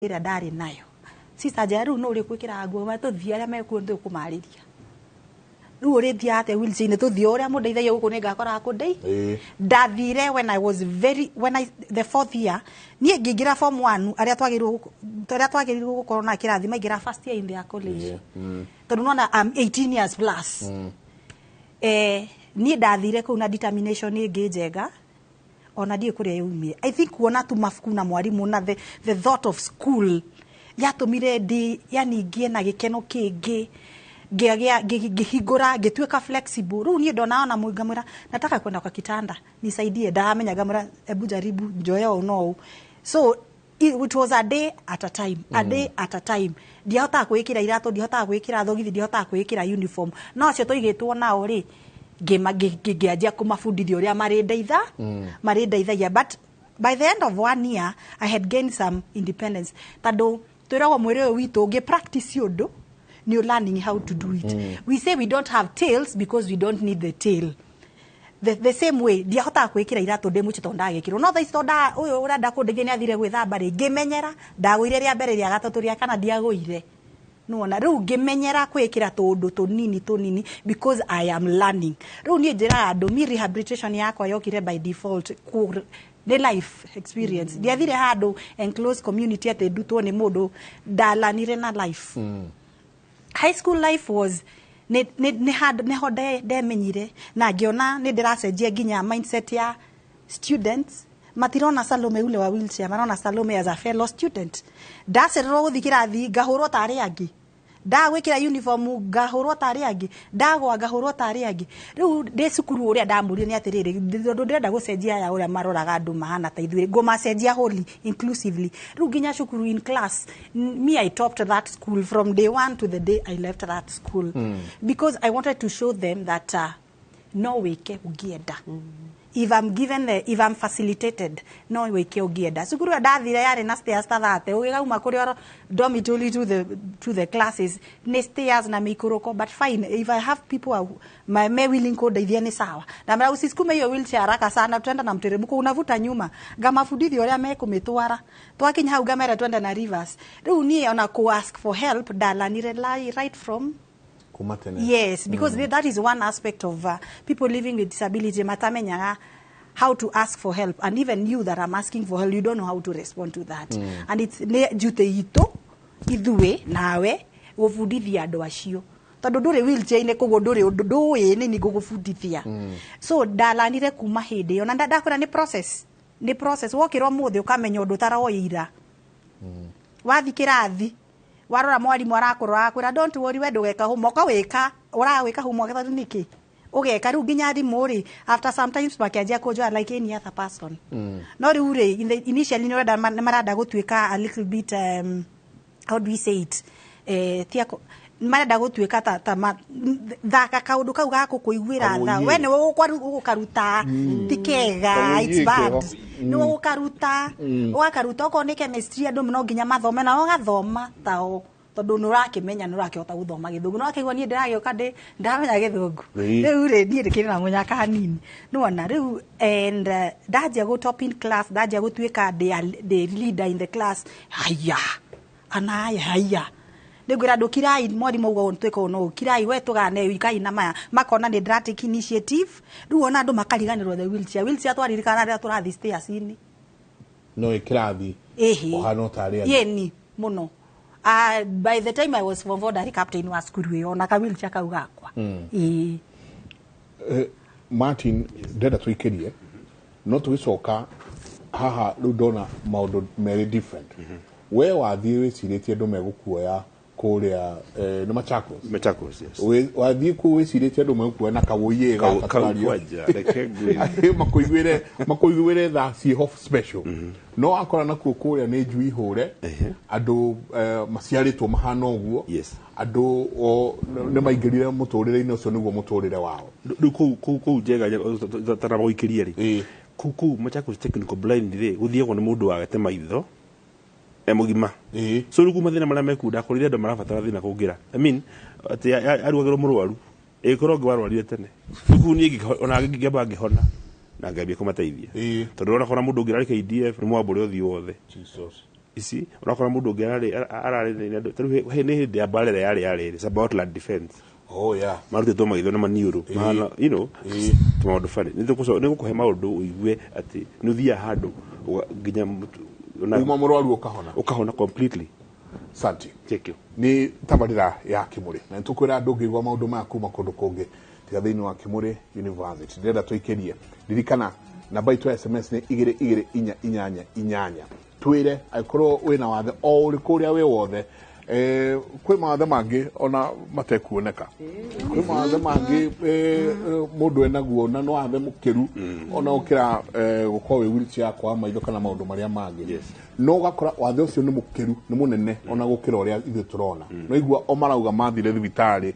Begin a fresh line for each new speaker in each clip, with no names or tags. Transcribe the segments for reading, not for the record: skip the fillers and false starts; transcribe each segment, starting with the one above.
Ĩrĩa ndarĩ nayo, sister njera, rĩu no ũrĩ gwĩkĩra nguo, tũthiĩ arĩa mekuo nĩtũkũmarĩria. Rĩu ũrĩthiaga atĩa wheelchair-inĩ? Tũthiĩ ũrĩa mũndeithagia gũkũ, nĩngakoraga kũndei. Ndathire when I was very when I the fourth year, niĩ ngĩingĩra form one. Arĩa twagĩrĩirwo gũkorwo na kĩrathi maingĩra first year in their college, tondũ nona I'm 18 years plus. Niĩ ndathire kũu na determination ĩngĩ njega, ona ndiĩ kũrĩa yaumire. I think kuona tu mabuku na mwarimũ na the thought of school yatũmire ndi yani ngĩe na gĩkeno kĩngĩ, ngĩagĩa ngĩhingũra, ngĩtuĩka flexible. Rĩu niĩ ndona ona ngamwĩra, "Nataka kwenda kwa kitanda, nisaidie." Ndamenya, ngamwĩra, "Ebu jaribu, njoe ũũ no ũũ." So it was a day at a time, a day at a time. Ndiahotaga kwĩĩkĩra iratũ, ndiahotaga kwĩĩkĩra thogithi, ndiahotaga kwĩĩkĩra uniform, no acio tũigĩtwo nao rĩ, ngĩanjia kũmabundithia ũrĩa marĩndeitha marĩndeithagia. But by the end of one year I had gained some independence, tondũ twĩragwo mwĩrĩ ũyũ witũ ũngĩ practice ũndũ nĩ learning how to do it. We say we don't have tails because we don't need the tail. The same way, ndiahotaga kwĩkĩra iratũ ndĩ mũciĩ tondũ ndagĩkĩrwo, no thaa ici tondũ ũyũ ũrenda kũndeithia nĩ athire gwĩthamba rĩ, ngĩmenyera. Ndagũire rĩa mbere, rĩa gatatũ, rĩa kana, ndiagũire. Nĩwona rĩu ngĩmenyera kwĩkĩra tũũndũ tũnini tũnini because I am learning. Rĩu niĩ njĩraga andũ, mi rehabilitation yakwa yokire by default, nĩ life experience. Ndiathire handũ enclosed community atĩ ndutwo nĩ mũndũ, ndalanire na life. High school life was nĩ handũ nĩho ndemenyire na ngĩona nĩ ndĩracenjia nginya mindset ya students. Matirona Salome ule wa wheelchair, marona Salome as a fellow student. Ndacererwo gũthiĩ kĩrathi, ngahũrwo ta arĩa angĩ. Ndagwĩkĩra uniform, ngahũrwo ta arĩa angĩ. Ndagwa, ngahũrwo ta arĩa angĩ. Rĩu ndĩ cukuru, ũrĩa ndamũrire nĩ atĩrĩrĩ, tondũ ndĩrenda gũcenjia aya ũrĩa maroraga andũ mahana ta ithuĩ, ngũmacenjia wholly, inclusively. Rĩu nginya cukuru in class, me, I topped that school from day one to the day I left that school, because I wanted to show them that no wĩke ũngĩenda. If I'm given the, if I'm facilitated, no wĩke ũngĩenda. Cukuru ĩyo ndathire yarĩ na stairs ta 30, ũgĩgauma kũrĩa oro dormitory to the classes nĩ stairs na mĩikũrũko. But fine, if I have people me willing kũndeithia, nĩ sawa. Na mera, "Usisukume hiyo wheelchair haraka sana, tutaenda na mteremko, unavuta nyuma." Ngamabundithia ũrĩa mekũmĩtwara. Twakinya hau, ngamera twende na reverse. Rĩu niĩ ona kũ ask for help ndalanire right from
Kuma tene.
Yes, because that is one aspect of people living with disability matamenyaga how to ask for help. And even you that I'm asking for help, you don't know how to respond to that. And it's nĩ duty itũ ithuĩ nawe gũbundithia andũ acio, tondũ ndũrĩ wheelchair-inĩ, koguo ndũrĩ ũndũ ndũĩ nĩ ngũgũbundithia. So ndalanire kuma hĩndĩ ĩyo, na ndakwĩra nĩ process, nĩ process. Wokĩra ũmũthĩ ũkamenya ũndũ ũtaroĩ ira, wathi kĩrathi, warora mwarimũ arakũrora, akwĩra, "Don't worry, we ndũgeka homework." Ũkawĩka, ũrawĩka homework tondũ nĩkĩ ũgeka. Rĩu nginya arimũ rĩ, after sometimes makĩanjia kũnjoya like any other person. No rĩu rĩ, initially nĩ ũrenda nĩ marenda gũtuĩka a little bit, how do we say it, tia marenda gũtuĩka ta thaka kaũndũ kau ga gũkũiguĩra tha.
Kawũiyĩ.
We nĩwe ũgũkaruta, ti kega.
Kawũiyĩ
It's bad.
keho.
Nĩwe ũgũkaruta, ũgakaruta. Okorwo nĩ chemistry, andũ no nginya mathome na ũgathoma tao, tondũ nĩ ũrakĩmenya, nĩ ũrakĩhota gũthoma gĩthũngũ, nĩ ũrakĩigua niĩ ndĩragĩũka ndĩramenya gĩthũngũ. Rĩu rĩ, niĩ ndĩkĩrĩ na mũnyaka hanini, nĩwona rĩu. And ndanjia gũ top in class, ndanjia gũtuĩka ndĩ leader in the class. Haya anaya, haya, nĩngwĩra andũ, "Kirai." Mwarimũ auga ũũ, twĩka ũũ, no ũũ, "Kirai we, tũgane ikai." Na maya makona nĩ ndĩratake initiative. Rĩu ona andũ makariganĩrwo the wheelchair. Wheelchair twaririkana rĩrĩa tũrathiĩ stairs-inĩ.
No ĩ kĩrathi.
Ĩhĩ.
Ũhana o ta arĩa angĩ.
Yeni mũno. By the time I was form four, ndarĩ captain wa cukuru ĩyo na ka wheelchair kau gakwa. Ĩĩ.
Martin, ndĩrenda tũikĩrie no tũgĩcoka haha. Rĩu ndona maũndũ merĩ different. We wathiĩ wĩcirĩtie andũ megũkuoya kũrĩa, nĩ Machakos?
Machakos, yes.
Wathiĩ kũu wĩcirĩtie andũ megũkuoya na kawũiyĩ gaka
kau
tũraria.
Kwanja reke ngwĩre.
Makũiguĩre tha ciĩho special, no akora nakuo kũrĩa nĩ njui hũre, andũ maciarĩtwo mahana ũguo. Andũ o nĩ maingĩrire mũtũrĩre-inĩ ũcio nĩguo mũtũrĩre wao.
Rĩu kũu njega tarabagũikĩria rĩ, kũu Machakos Technical Blind rĩ, gũthiagwo nĩ mũndũ wagete maitho e mũgima. So rĩu mathĩna marĩa mekuo, ndakorire andũ marabatara thĩna kũngĩra, I mean, atĩ arugagĩrwo mũrwaru ĩkorwo ũngĩ warwarire tene. Rĩu kũu niĩ ona ngĩamba ngĩhona na ngambia kũmateithia, tondũ ũrona kona mũndũ ũngĩ ũrarĩ KDF nĩ mwambũre ũthiũ wothe.
Jesus.
Ici urakora mundu ungi arari na andu taru he ni hindi ya barere yari yari it's about land defense.
Oh yeah.
Marutĩtwo maitho na maniũrũ mahana you know tũmaũndũ funny nĩ gũkũhe maũndũ ũigue atĩ nĩ ũthiaga handũ nginya
uma mũrwaru ũkahona
ũkahona completely.
Santi.
Thank you.
Nĩ tabarĩra ya Kimuri na nĩtũkwĩra andũ ũngĩigua maũndũ maya kuma kũndũ kũngĩ tiga thĩinĩ wa Kimuri University. Ndĩrenda tũikĩrie ririkana namba itũ ya SMS nĩ 22488. Twĩre angĩkorwo wĩna wathe o ũrĩkũ ũrĩa wĩ wothe kwĩ mawathe mangĩ ona matekuoneka kwĩ mawathe mangĩ mũndũ enaguo na no wathe mũkĩru ona ũkĩra gũkorwo wĩ wheelchair kwa maitho kana maũndũ marĩa mangĩ no ũgakora wathe ũcio nĩ mũkĩru nĩ mũnene ona gũkĩra ũrĩa ithuĩ tũrona no igua o marauga mathire thibitarĩ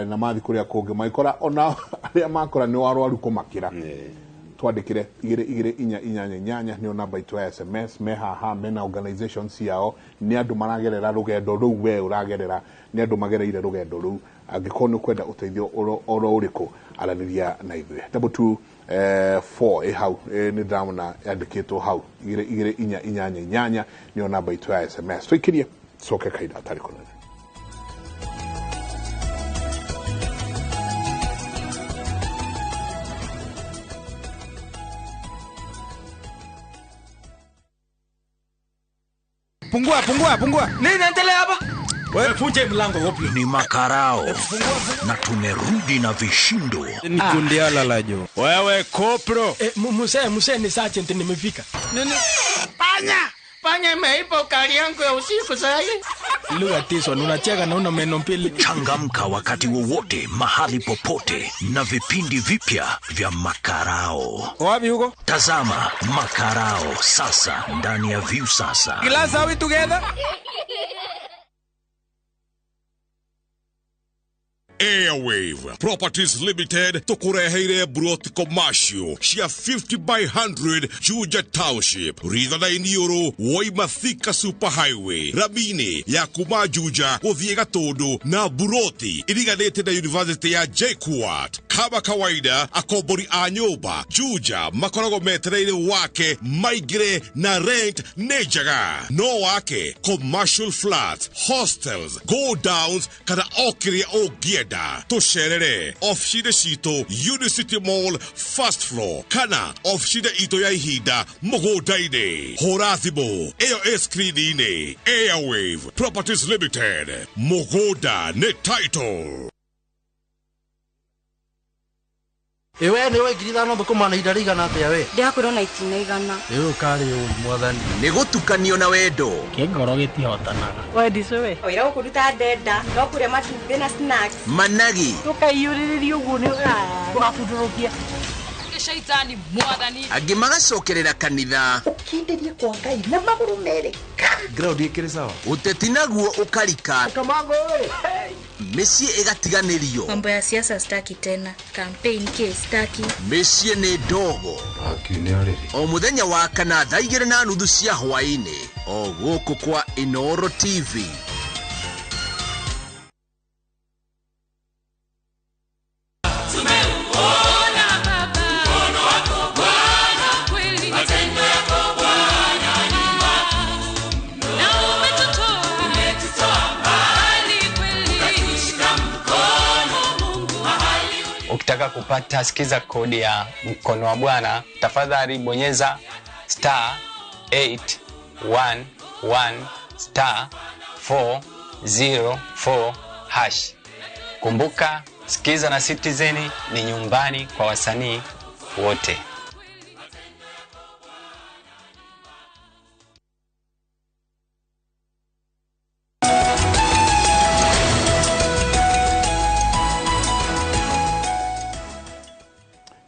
na mathi kũrĩa kũngĩ magĩkora ona arĩa makora nĩ warwaru kũmakĩra. Twandĩkĩre 22488 nĩyo namba itũ ya SMS. Me haha mena organization ciao nĩ andũ maragerera rũgendo rũu we ũragerera nĩ andũ magereire rũgendo rũu. Angĩkorwo nĩ ũkwenda ũteithio oro ũrĩkũ aranĩria na ithuĩ 224 ĩ hau nĩ ndĩramona yandĩkĩtwo hau 22488 nĩyo namba itũ ya SMS. Tũikĩrie coke kahinda gatarĩ kũnene.
Pungua, pungua, pungua. Nini naendelea hapa? Wewe funje mlango hopi.
Ni makarao. Na tumerudi na vishindo.
Ni kundi ala la jo. Wewe kopro. Muse ni sergeant nimefika. Nini?
Panya. Panya imeipa kali yangu ya usiku sasa.
Lugha tiso unacheka na una meno mbili.
Changamka wakati wowote, mahali popote na vipindi vipya vya Makarao.
Wapi huko?
Tazama Makarao sasa ndani ya Viusasa.
Glass, are we together?
Airwave Properties Limited tukureheire broti commercial cia 50 by 100 Juja Township Ritha-inĩ Euro woima Thika Super Highway ramini ya kuma Juja gũthiĩ Gatũndũ na buroti iriganĩte na University ya JKUAT. Kama kawaida akombori a nyũmba Juja makoragwo metereire wake maingĩre na rent nĩ njega no wake commercial flats, hostels, go downs kana o kĩrĩa ũngĩenda. Tũcerere ofici-inĩ citũ Unicity Mall first floor kana ofici-inĩ itũ ya ihinda mũgũnda-inĩ. Hũra thimũ ĩyo ĩ screen-inĩ. Airwave Properties Limited, mũgũnda nĩ title.
Ewe nĩ 5,000 thũkũma na ihinda rĩigana atĩa we?
Ndĩrakwĩrwo na itina igana.
Ĩĩ ũkarĩ ũru mwathani.
Nĩ gũtukanio na wendo.
Kĩngoro gĩtihotanaga.
Wendi we.
Wĩra gũkũruta ndenda no kũrĩa matumbĩ na snacks.
Managi.
Tũkaiyũrĩrĩria ũguo nĩ ũgabundũrũkia.
Shaitani mwathani.
Angĩ magacokerera kanitha.
Ũkindĩrie kwa Ngai na magũrũ merĩ.
Ground ĩkĩrĩ sawa.
Ũteti naguo ũkarika.
Kamango ĩ.
Mĩciĩ ĩgatiganĩrio.
Mambo ya siasa staki tena. Campaign ke staki.
Mĩciĩ nĩ ndogo. O mũthenya wa kana thaa 2:30 cia hwaĩ-inĩ. O gũkũ kwa Inooro TV.
Ukitaka kupata sikiza kodi ya mkono wa Bwana, tafadhali bonyeza star 811 star 404 hash. Kumbuka, sikiza na Citizen ni nyumbani kwa wasanii wote.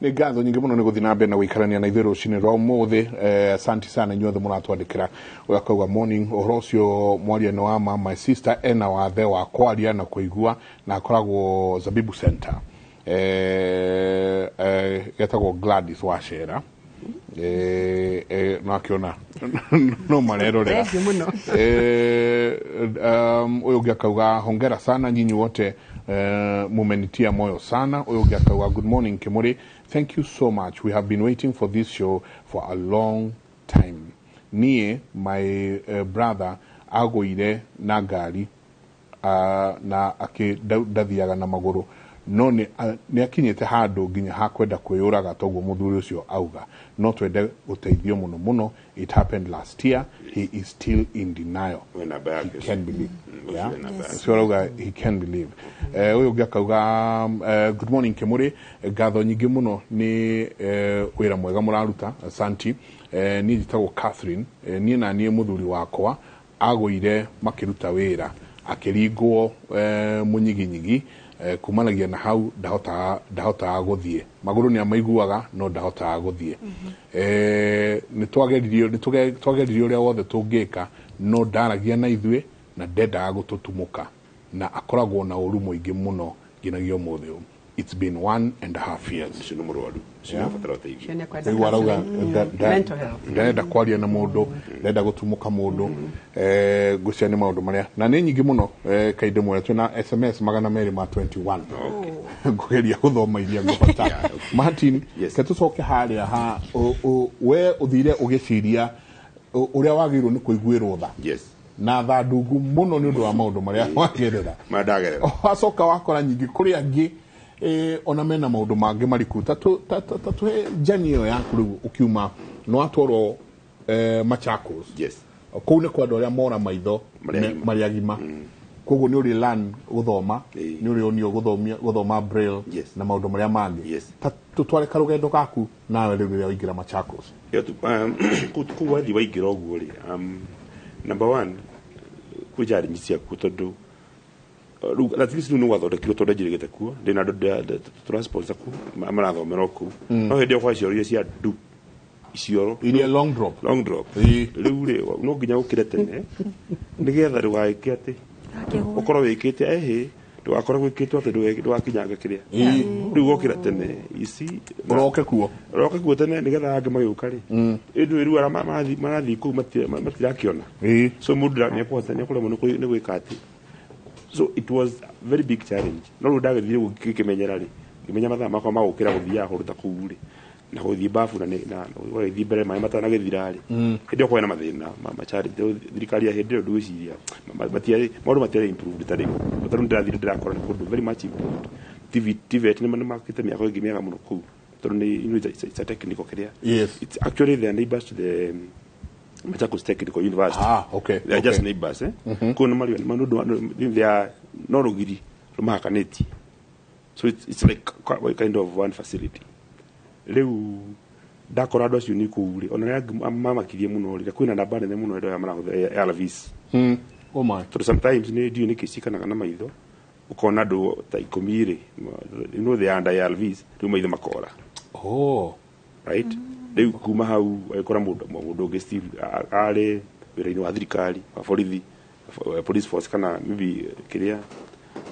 Nĩ ngatho nyingĩ mũno nĩ gũthiĩ na mbere na gũikarania na ithuĩ rũcinĩ rwa ũmũthĩ. Asante sana inyuothe mũratwandĩkĩra. Ũyũ akauga morning, ũhoro ũcio mwaria nĩ wa ma, my sister ena wathe wa kwaria na kũigua na akoragwo Zabibu Center. Getagwo Gladys Wachera. No akĩona no marerorera. Ũyũ ũngĩ akauga hongera sana nyinyi wote, mumenitia moyo sana. Ũyũ ũngĩ akauga good morning Kimuri, thank you so much, we have been waiting for this show for a long time. Niĩ my brother agũire na ngari na ndathiaga na magũrũ, no nĩ akinyĩte handũ nginya ha kwenda kwĩyũraga toguo mũthuri ũcio auga. No twende ũteithio mũno mũno. It happened last year. He is still in denial. He can't believe. Ũcio arauga he can't believe. Ũyũ ũngĩ akauga good morning Kĩmũrĩ, ngatho nyingĩ mũno nĩ wĩra mwega mũraruta, asanti. Niĩ njĩtagwo Catherine. Niĩ na niĩ mũthuri wakwa agũire makĩruta wĩra, akĩringwo mũnyiginyigi. Kumanagia na hau ndahotaga gũthiĩ, magũrũ nĩ amaiguaga no ndahotaga gũthiĩ. Nĩ twageririe ũrĩa wothe tũngĩka, no ndaragia na ithuĩ na ndendaga gũtũtumũka, na akoragwo na ũru mũingĩ mũno nginyagia ũmũthĩ ũyũ. It's been 1.5 years. Rĩu arauga ndarenda kwaria na mũndũ, ndarenda gũtumũka mũndũ. Ngwĩciria nĩ maũndũ marĩa na nĩ nyingĩ mũno. Kainde mwere twĩna SMS 221. Ngũgeria gũthoma iria ngũhota. Martin, ke tũcoke harĩa ha we ũthire ũgĩciria ũrĩa wagĩrĩirwo nĩ kũiguĩrwo tha na tha ndungu mũno nĩ ũndũ wa maũndũ marĩa wagerera. Wacoka wakora nyingĩ kũrĩ angĩ ona mena maũndũ mangĩ mariku. Ta tũhe njani ĩyo yaku rĩu ũkiuma nĩ watwarwo Machakos. Kũu nĩ kwa andũ arĩa mora maitho marĩ agima. Koguo nĩ ũrĩ learn gũthoma, nĩ ũrĩ onio gũthoma braille na maũndũ marĩa mangĩ. Ta tũtware karũgendo gaku nawe rĩu rĩrĩa waingĩra Machakos.
Kũu wathiĩ waingĩra ũguo rĩ, number one kwĩ challenge ciakuo tondũ rĩu at least rĩu nĩ gwathondekirwo tondũ njirĩgĩte kuo ndĩna andũ tũrasponsor kuo marathomera o kũu. No hĩndĩ ĩyo kwa cioro iria cia ndu icioro
iria long drop
rĩu rĩ no nginya ũkĩre tene nĩgetha ndũgagĩke atĩ ũkorwo wĩkĩte ehĩ ndũgakorwo gwĩkĩtwo atĩ ndũgakinyanga kĩrĩa rĩu wokĩra tene ici
ũroke kuo
tene nĩgetha angĩ magĩũka rĩ ĩndũ rĩu arĩa marathiĩ kũu matirakĩona, so mũndũ nĩekũhota nĩekũremwo nĩ gwĩka atĩ. So it was a very big challenge. No rĩu ndagĩthire gũkĩmenyera rĩ, ngĩmenya mathaa makwa ma gũkĩra gũthiaga kũruta kũu rĩ na gũthiĩ bafu na gũgĩthiĩ mbere maĩ matanagĩthira rĩ, hĩndĩ ĩyo kwarĩ na mathĩna ma challenge. Thirikari ya hĩndĩ ĩyo ndũgwĩciria maũndũ matiarĩ improved ta rĩu. Ta rĩu ndĩrathire ndĩrakora nĩ kũndũ very much improved. TVET nĩ makĩte mĩako ĩngĩ mĩega mũno kũu tondũ nĩ it's a technical kĩrĩa. It's actually they are neighbors to the Machakos Technical University.
Okay.
They are just neighbors, eh? Kũu nĩ marĩ they are no rũgiri rũmahakanĩtie. So it's like kind of one facility. Rĩu ndakora andũ acio nĩ kũu rĩ, ona arĩa mamakirie mũno rĩ, kwĩna namba nene mũno ĩrĩa marahũthĩra ARVs.
Oh my.
Tondũ sometimes nĩ ndiũĩ nĩkĩ cikanaga na maitho, ũkona andũ ta 10 rĩ, you know they are under ARVs, rĩu maitho makora.
Oh.
Right? Rĩu kuma hau agĩkora mũndũ ũngĩ still arĩ wĩra-inĩ wa thirikari, wa borithi, police force kana maybe kĩrĩa,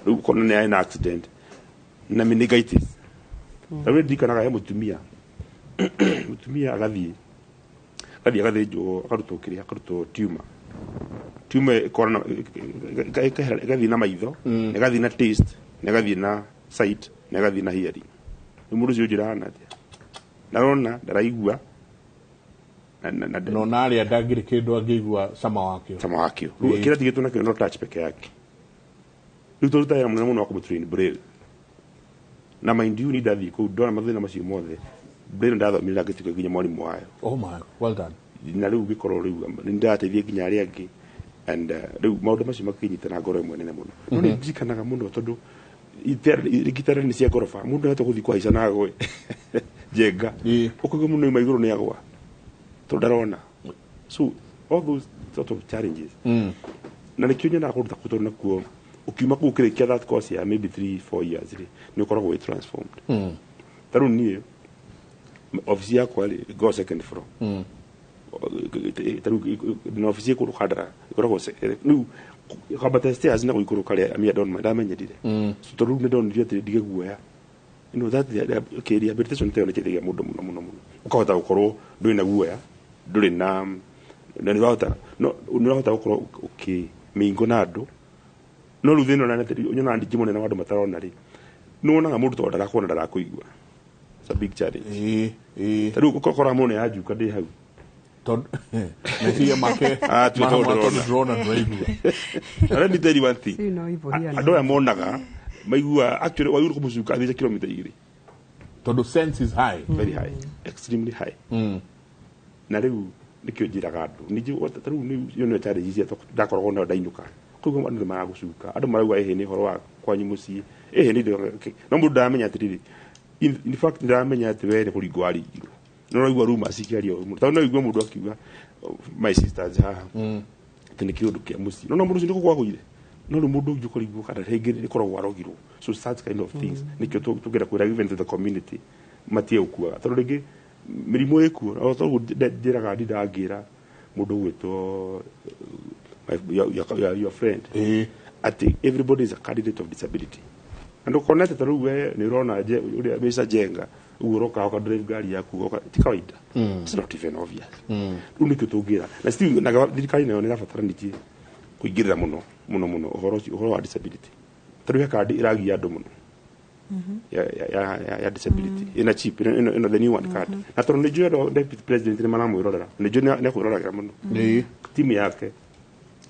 rĩu ũkona nĩ arĩ na accident na meningitis. Rĩu ndirikanaga he mũtumia agathiĩ agathĩnjwo akarutwo kĩrĩa, akarutwo tumor ĩkora ĩgathiĩ na maitho, ĩgathiĩ na taste, na ĩgathiĩ na sight, na ĩgathiĩ na hearing. Rĩu mũndũ ũcio njĩra hana atĩa? Ndarona, ndaraigua,
no narĩa ndangĩrĩ kĩndũ angĩigua cama wakĩo.
Rĩu kĩrĩa tigĩtwo nakĩo no touch peke yake. Rĩu tũruta wĩra mũnene mũno wa kũmũtrain braille. Na mind you nĩ ndathiĩ kũu ndona mathĩna macio mothe, braille ndathomire ngĩtuĩka nginya mwarimũ wayo.
Oh my, well done.
Na rĩu ngĩkorwo rĩu nĩ ndĩrateithia nginya arĩa angĩ and rĩu maũndũ macio makĩnyita na ngoro ĩmwe nene mũno. No nĩ ndirikanaga mũno tondũ gitara nĩ cia ngoroba, mũndũ ahota gũthiĩ kũhaica na agwe njenga ũkauga mũndũ auma igũrũ nĩ agwa tondũ ndarona. So all those sort of challenges na nĩkĩo nyonaga kũruta kũu tondũ nakuo ũkiuma kũu ũkĩrĩkia that course ya maybe 3-4 years rĩ, nĩ ũkoragwo wĩ transformed. Ta rĩu niĩ obici yakwa rĩ, go second floor. Ta rĩu na obici ĩ kũndũ Kandara ĩkoragwo rĩu kwambata stairs na gũikũrũka rĩ, I don't mind, ndamenyerire. So tondũ rĩu nĩ ndonire atĩ ndige guoya. You know that okay, rehabilitation ta ĩyo nĩ ĩteithagia mũndũ mũno mũno mũno. Ũkahota gũkorwo ndũrĩ na guoya, ndũrĩ na nĩ ũrahota no nĩ ũrahota gũkorwo ũkĩmĩingwo na andũ. No rĩu thĩna ũrĩa nĩ nyonaga ndingĩ mũnene wa andũ matarona rĩ, nĩ wonaga mũndũ tondũ ndarakuona ndarakũigua. It's a big challenge. Ta rĩu ũkora mũndũ nĩ anjuka ndĩ hau.
Tondũ meciria make
Ah, tuĩ tondũ
tondũ
ndĩrona.
ndĩrona ndĩraigua.
Let me tell you one thing.
You know, hivyo hiyo
Andũ aya monaga maigua actually wagĩrĩirwo kũmũcuka athiĩte kilomita 2.
Tondũ sense is high.
Very high. Extremely high. Na rĩu nĩkĩo njĩraga andũ ningĩ ta rĩu ĩyo nĩyo challenge cia ndakoragwo nayo ndainũka. Koguo andũ nĩ maragũcuka, andũ marauga ĩhĩ nĩ ũhoro wa kwanyu mũciĩ, ĩhĩ nĩ indo, no mũndũ ndaramenya atĩrĩrĩ, in fact ndaramenya atĩ we nĩ kũringwo waringirwo. No ũraigua rumors ikĩaria ũru mũno, tondũ no ũigue mũndũ akiuga my sisters haha atĩ nĩ kĩũndũ kĩa mũciĩ, no mũndũ ũcio nĩ kũgwa agũire, no rĩu mũndũ ũngĩ ũkũringwo kana rĩngĩ ĩkoragwo arogirwo. So such kind of things nĩkĩo tũngĩenda kwĩra even to the community matige gũkuaga, tondũ rĩngĩ mĩrimũ ĩkuo o toguo njĩraga ndindaga ngĩra mũndũ ũgwĩtwo your friend atĩ everybody is a candidate of disability. Na ndũkone atĩ ta rĩu we nĩ ũrona ũrĩa Mr. Njenga ũguo ũroka ũka drive ngari yaku ũgoka ti kawaida. It's not even obvious. Rĩu nĩkĩo tũngĩra na still na thirikari nayo nĩ ĩrabataranĩtie kũingĩrĩra mũno mũno mũno ũhoro ũcio, ũhoro wa disability, tondũ he kandi ĩragia andũ mũno ya disability ina chip ino the new one card, na tondũ nĩ njũĩ andũ deputy president nĩ maramwĩrorera, nĩ njũĩ nĩ akwĩroragĩra mũno timu yake.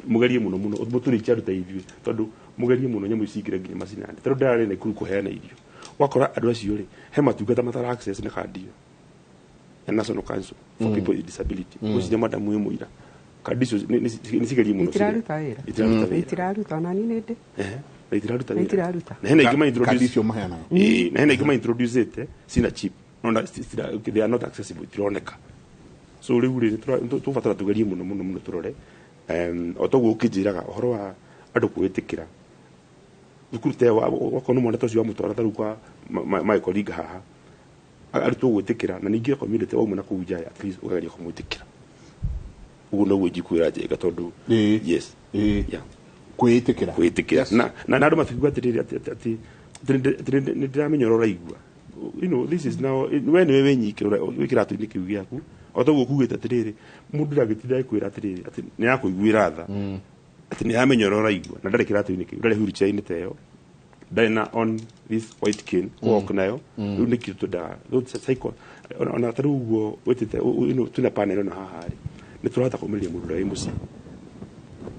Mũgerie mũno mũno mũtũrĩkie andũ ta ithuĩ, tondũ mũgerie mũno nyamũ ici ingĩre nginya macinani, tondũ ndararĩ Naikuru kũheana irio, wakora andũ acio rĩ he matungata matara access na kandi ĩyo ya National Council for People with Disability. Ngwĩciria madamu wĩ mũira kandi icio nĩ cigerie mũno.
Itiraruta wĩra.
Itiraruta wĩra.
Itiraruta, ona niĩ nĩ ndĩ.
Ehe, na itiraruta wĩra.
Itiraruta.
Na hena ingĩ ma introduce.
Kandi icio maheanaga.
Ĩĩ, na hena ingĩ ma introduce cina chip no na they are not accessible, itironeka. So rĩu rĩ tũbatara tugerie mũno mũno mũno tũrore o toguo ũkĩnjĩraga ũhoro wa andũ kwĩtĩkĩra thukuru te wakorwo nĩ mwana ta ũcio wamũtwara ta rĩu kwa Michael Ringa haha arutwo gwĩtĩkĩra, na ningĩ community wauma na kũu nja at least ũkageria kũmwĩtĩkĩra. Ũguo noguo ingikwĩra Njenga, tondũ yes, yeah.
Kwĩĩtĩkĩra.
Kwĩĩtĩkĩra na andũ makiuga atĩrĩrĩ atĩ nĩ ndĩramenya ũrĩa ũraigua. You know this is now we nĩwe wĩnyike wĩ kĩratũ-inĩ kĩu gĩaku, o toguo kugĩte atĩrĩrĩ mũndũ ndangĩtinda agĩkwĩra atĩrĩrĩ atĩ nĩ akũiguĩra tha, atĩ nĩ aramenya ũrĩa ũraigua na ndarĩ kĩratũ-inĩ kĩu, ndarĩ wheelchair-inĩ ta ĩyo, ndarĩ na on this white cane walk nayo. Rĩu nĩkĩo twendaga ona ta rĩu ũguo wĩtĩte twĩna panel ĩno haha rĩ, nĩ tũrahota kũmĩrĩria mũndũ ũrĩa wĩ mũciĩ,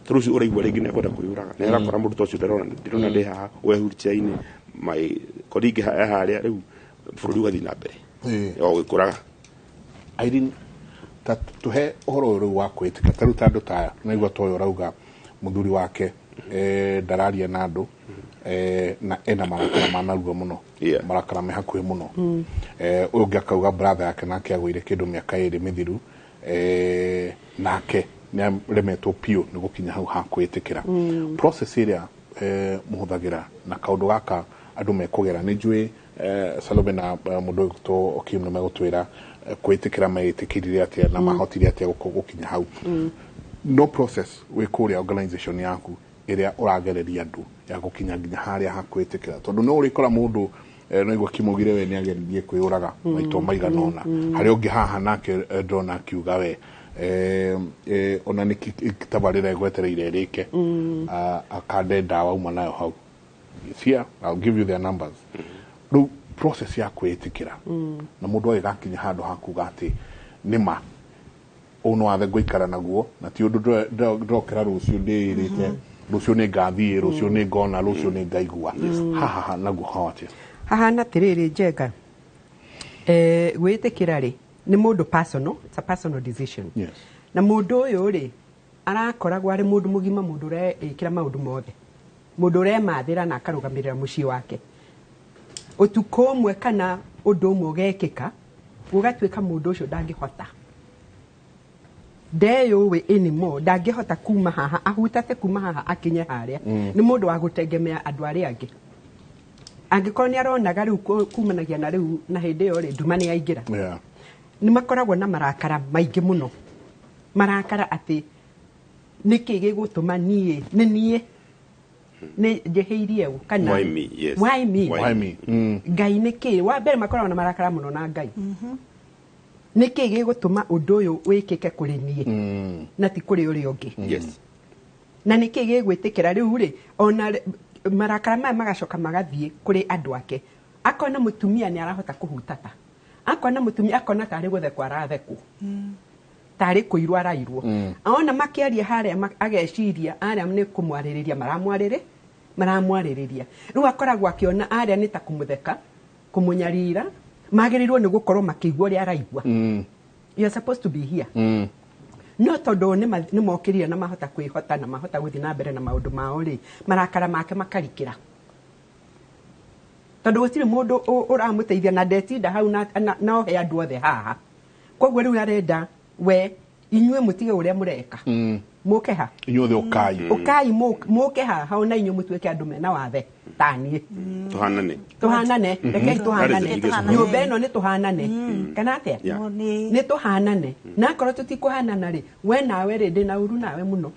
tondũ ũcio ũraigua rĩngĩ nĩ ekwenda kwĩyũraga na arakora mũndũ ta ũcio ndarona, ndĩrona ndĩ haha we wheelchair-inĩ, my colleague e harĩa. Rĩu bũrũri ũgathiĩ na mbere o gĩkũraga.
Irene, ta tuhe ũhoro ũyũ rĩu wa kwĩĩtĩkĩra, ta rĩu ta andũ ta aya naigua ta ũyũ ũrauga mũthuri wake ndararia na andũ na ena marakara ma narua mũno, marakara me hakuhĩ mũno. Ũyũ ũngĩ akauga brother yake nake agũire kĩndũ mĩaka 2 mĩthiru, nake nĩ aremetwo biũ nĩ gũkinya hau ha kwĩĩtĩkĩra. Process ĩrĩa mũhũthagĩra na kaũndũ gaka andũ mekũgera, nĩ njũĩ Salome na mũndũ ũgwĩtwo Okim nĩ megũtwĩra kwĩĩtĩkĩra meĩtĩkĩrire atĩa na mahotire atĩa gũkinya hau. No process wĩ kũrĩa organization yaku ĩrĩa ũragereria andũ ya gũkinya nginya harĩa ha kwĩĩtĩkĩra, tondũ no ũrĩkora mũndũ no igua kimũgire we nĩ ageririe kwĩyũraga maita maigana ũna, harĩa ũngĩ haha nake ndĩrona akiuga we ona nĩ tabarĩra ĩgwetereire ĩrĩke, akande ndawa uma nayo hau. It's here, I'll give you their numbers. Rĩu process ya kwĩĩtĩkĩra na mũndũ agĩgakinya handũ ha kuga atĩ nĩma ũũ no wathe ngũikara naguo, na ti ũndũ ndĩrokĩra rũciũ ndĩĩrĩte rũciũ nĩ ngathiĩ, rũciũ nĩ ngona, rũciũ nĩ ngaigua haha naguo hau atĩa?
Hahana atĩrĩrĩ Njenga, gwĩtĩkĩra rĩ nĩ mũndũ personal, it's a personal decision. Na mũndũ ũyũ rĩ arakoragwo arĩ mũndũ mũgima, mũndũ ũreĩkĩra maũndũ mothe, mũndũ ũremathĩra na akarũgamĩrĩra mũciĩ wake. Ũtukũ ũmwe kana ũndũ ũmwe ũgekĩka gũgatuĩka mũndũ ũcio ndangĩhota, ndeyũĩ anymore, ndangĩhota kuma haha ahutate kuma haha akinye harĩa. Nĩ mũndũ wa gũtengemea andũ arĩa angĩ. Angĩkorwo nĩ aronaga rĩu kumanagia na rĩu na hĩndĩ ĩyo rĩ nduma nĩ yaingĩra. Nĩ makoragwo na marakara maingĩ mũno, marakara atĩ nĩkĩ gĩgũtũma niĩ nĩ niĩ nĩ njĩhĩirie ũ kana
Why me? Yes.
Why me?
Why me?
Ngai nĩkĩ? Wa mbere makoragwo na marakara mũno na Ngai. Nĩkĩ gĩgũtũma ũndũ ũyũ wĩkĩke kũrĩ niĩ na ti kũrĩ ũrĩa ũngĩ? Na nĩkĩ gĩgwĩtĩkĩra rĩu rĩ ona marakara maya magacoka magathiĩ kũrĩ andũ ake. Akona mũtumia nĩ arahota kũhutata, akona mũtumia akona tarĩ gũthekwo arathekwo. Tarĩ kũirwo arairwo. Ona makĩaria harĩa ageciria arĩa nĩ kũmwarĩrĩria maramwarĩrĩria. Rĩu akoragwo akĩona arĩa nĩ ta kũmũtheka, kũmũnyarira, magĩrĩirwo nĩ gũkorwo makĩigua ũrĩa araigua. You are supposed to be here. No tondũ nĩ mokĩrire na mahota kwĩhota na mahota gũthiĩ na mbere na maũndũ mao rĩ, marakara make makarikĩra. Tondũ gũtirĩ mũndũ ũramũteithia na ndetinda hau na ohe andũ othe haha. Koguo rĩu arenda we inyuĩ mũtige ũrĩa mũreka. Mũke ha?
Inyuothe ũkai.
Ũkai mũke haha ona inyuĩ mũtuĩke andũ mena wathe ta niĩ.
Tũhanane.
Tũhanane, rekei tũhanane. Nyũmba ĩno nĩ tũhanane. Kana atĩa? Nĩ tũhanane. Na akorwo tũtikũhanana rĩ, we nawe rĩ ndĩna ũru nawe mũno.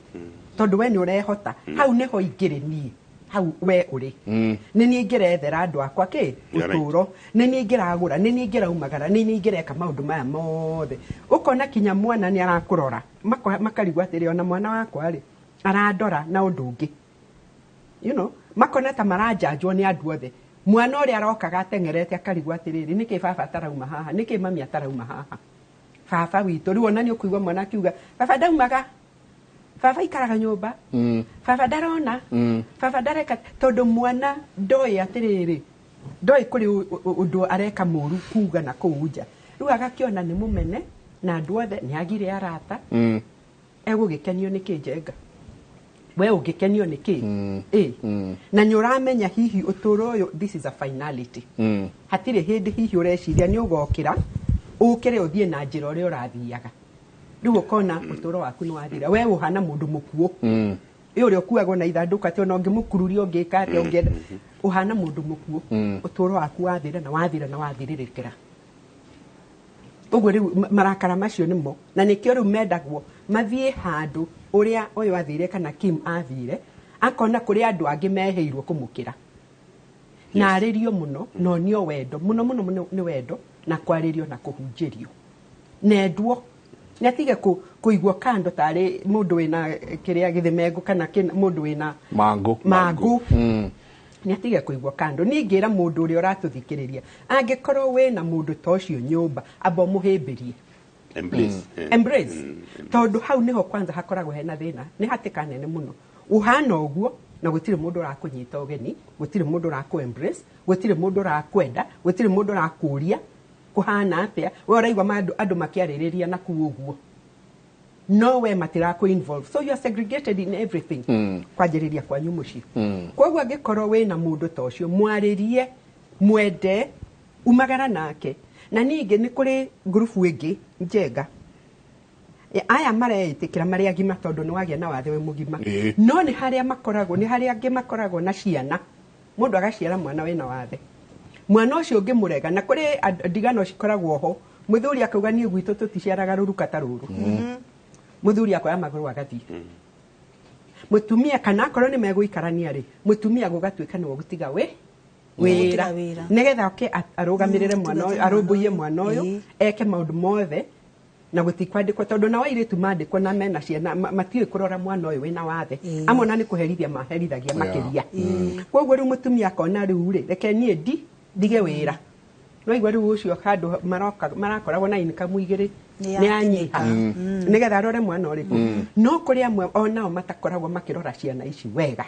Tondũ we nĩ ũrehota. Hau nĩho ingĩrĩ niĩ. Hau we ũrĩ. Nĩ niĩ ingĩrethera andũ akwa kĩ ũtũũro, nĩ niĩ ingĩragũra, nĩ niĩ ingĩraumagara, nĩ niĩ ingĩreka maũndũ maya mothe. Ũkona kinya mwana nĩ arakũrora, makarigwo atĩrĩ ona mwana wakwa rĩ arandora na ũndũ ũngĩ. You know, makona ta maranjanjwo nĩ andũ othe. Mwana ũrĩa arokaga ateng'erete akarigwo atĩrĩrĩ, nĩkĩ baba atarauma haha, nĩkĩ mami atarauma haha. Baba witũ rĩu ona nĩ ũkũigua mwana akiuga baba ndaumaga, baba ikaraga nyũmba, baba ndarona, baba ndareka, tondũ mwana ndoĩ atĩrĩrĩ, ndoĩ kũrĩ ũndũ areka mũru kuga na kũu nja. Rĩu agakĩona nĩ mũmene na andũ othe nĩ agire arata. Egũgĩkenio nĩ kĩ Njenga? We ũngĩkenio nĩ kĩ? Na nĩ ũramenya hihi ũtũũro ũyũ, this is a finality. Hatirĩ hĩndĩ hihi ũreciria nĩ ũgokĩra ũkĩre ũthiĩ na njĩra ũrĩa ũrathiaga. Rĩu ũkona ũtũũro waku nĩ wathira. We ũhana mũndũ mũkuũ. Ĩ ũrĩa ũkuagwo na ithandũkũ atĩ ona ũngĩmũkururia ũngĩka atĩa ũngĩenda, ũhana mũndũ mũkuũ. Ũtũũro waku wathira na wathira na wathirĩrĩkĩra. Ũguo rĩu marakara macio nĩmo, na nĩkĩo rĩu mendagwo mathiĩ handũ ũrĩa ũyũ athire kana Kim athire, akona kũrĩ andũ angĩ mehĩirwo kũmũkĩra. Na arĩrio mũno, na onio wendo, mũno mũno mũno nĩ wendo, na kwarĩrio na kũhunjĩrio. Nendwo nĩ atige kũigwo kando tarĩ mũndũ wĩna kĩrĩa gĩthemengũ kana mũndũ wĩna mangũ. Nĩ atige kũigwo kando. Niĩ ingĩra mũndũ ũrĩa ũratũthikĩrĩria, angĩkorwo wĩna mũndũ ta ũcio nyũmba, amba ũmũhĩmbĩrie. Embrace. Tondũ hau nĩho kwanza hakoragwo hena thĩna, nĩ hatĩka nene mũno. Ũhana ũguo na gũtirĩ mũndũ ũrakũnyita ũgeni, gũtirĩ mũndũ ũrakũ embrace, gũtirĩ mũndũ ũrakwenda, gũtirĩ mũndũ ũrakũria kũhana atĩa. We ũraigua andũ makĩarĩrĩria na kũu ũguo, no we matirakũ involve, so you are segregated in everything. Kwanjĩrĩria kwanyu mũciĩ. Koguo angĩkorwo wĩna mũndũ ta ũcio, mwarĩrie, mwende, umagara nake. Na ningĩ nĩ kũrĩ ngurubu ĩngĩ Njenga, aya mareĩtĩkĩra marĩ agima tondũ nĩ wagĩa na wathe wĩ mũgima. No nĩ harĩa makoragwo, nĩ harĩa angĩ makoragwo na ciana. Mũndũ agaciara mwana wĩna wathe, mwana ũcio ũngĩmũrega, na kũrĩ ndigano cikoragwo ho, mũthuri akauga niĩ gwitũ tũticiaraga rũruka ta rũrũ. Mũthuri akoya magũrũ agathiĩ. Mũtumia kana akorwo nĩ megũikarania rĩ, mũtumia gũgatuĩka nĩwe gũtiga we wĩra, nĩgetha oke arũgamĩrĩre mwana ũyũ, arũmbũiye mwana ũyũ, eke maũndũ mothe na gũtikwandĩkwo, tondũ nao airĩtu mandĩkwo na mena ciana matiũĩ kũrora mwana ũyũ wĩna wathe. Amwe ona nĩ kũherithia maherithagia makĩria. Koguo rĩu mũtumia akona rĩu rĩ, reke niĩ ndige wĩra. No igua rĩu ũcio handũ marakoragwo na income igĩrĩ nĩ anyiha, nĩgetha arore mwana ũrĩkũ. No kũrĩ amwe onao matakoragwo makĩrora ciana ici wega.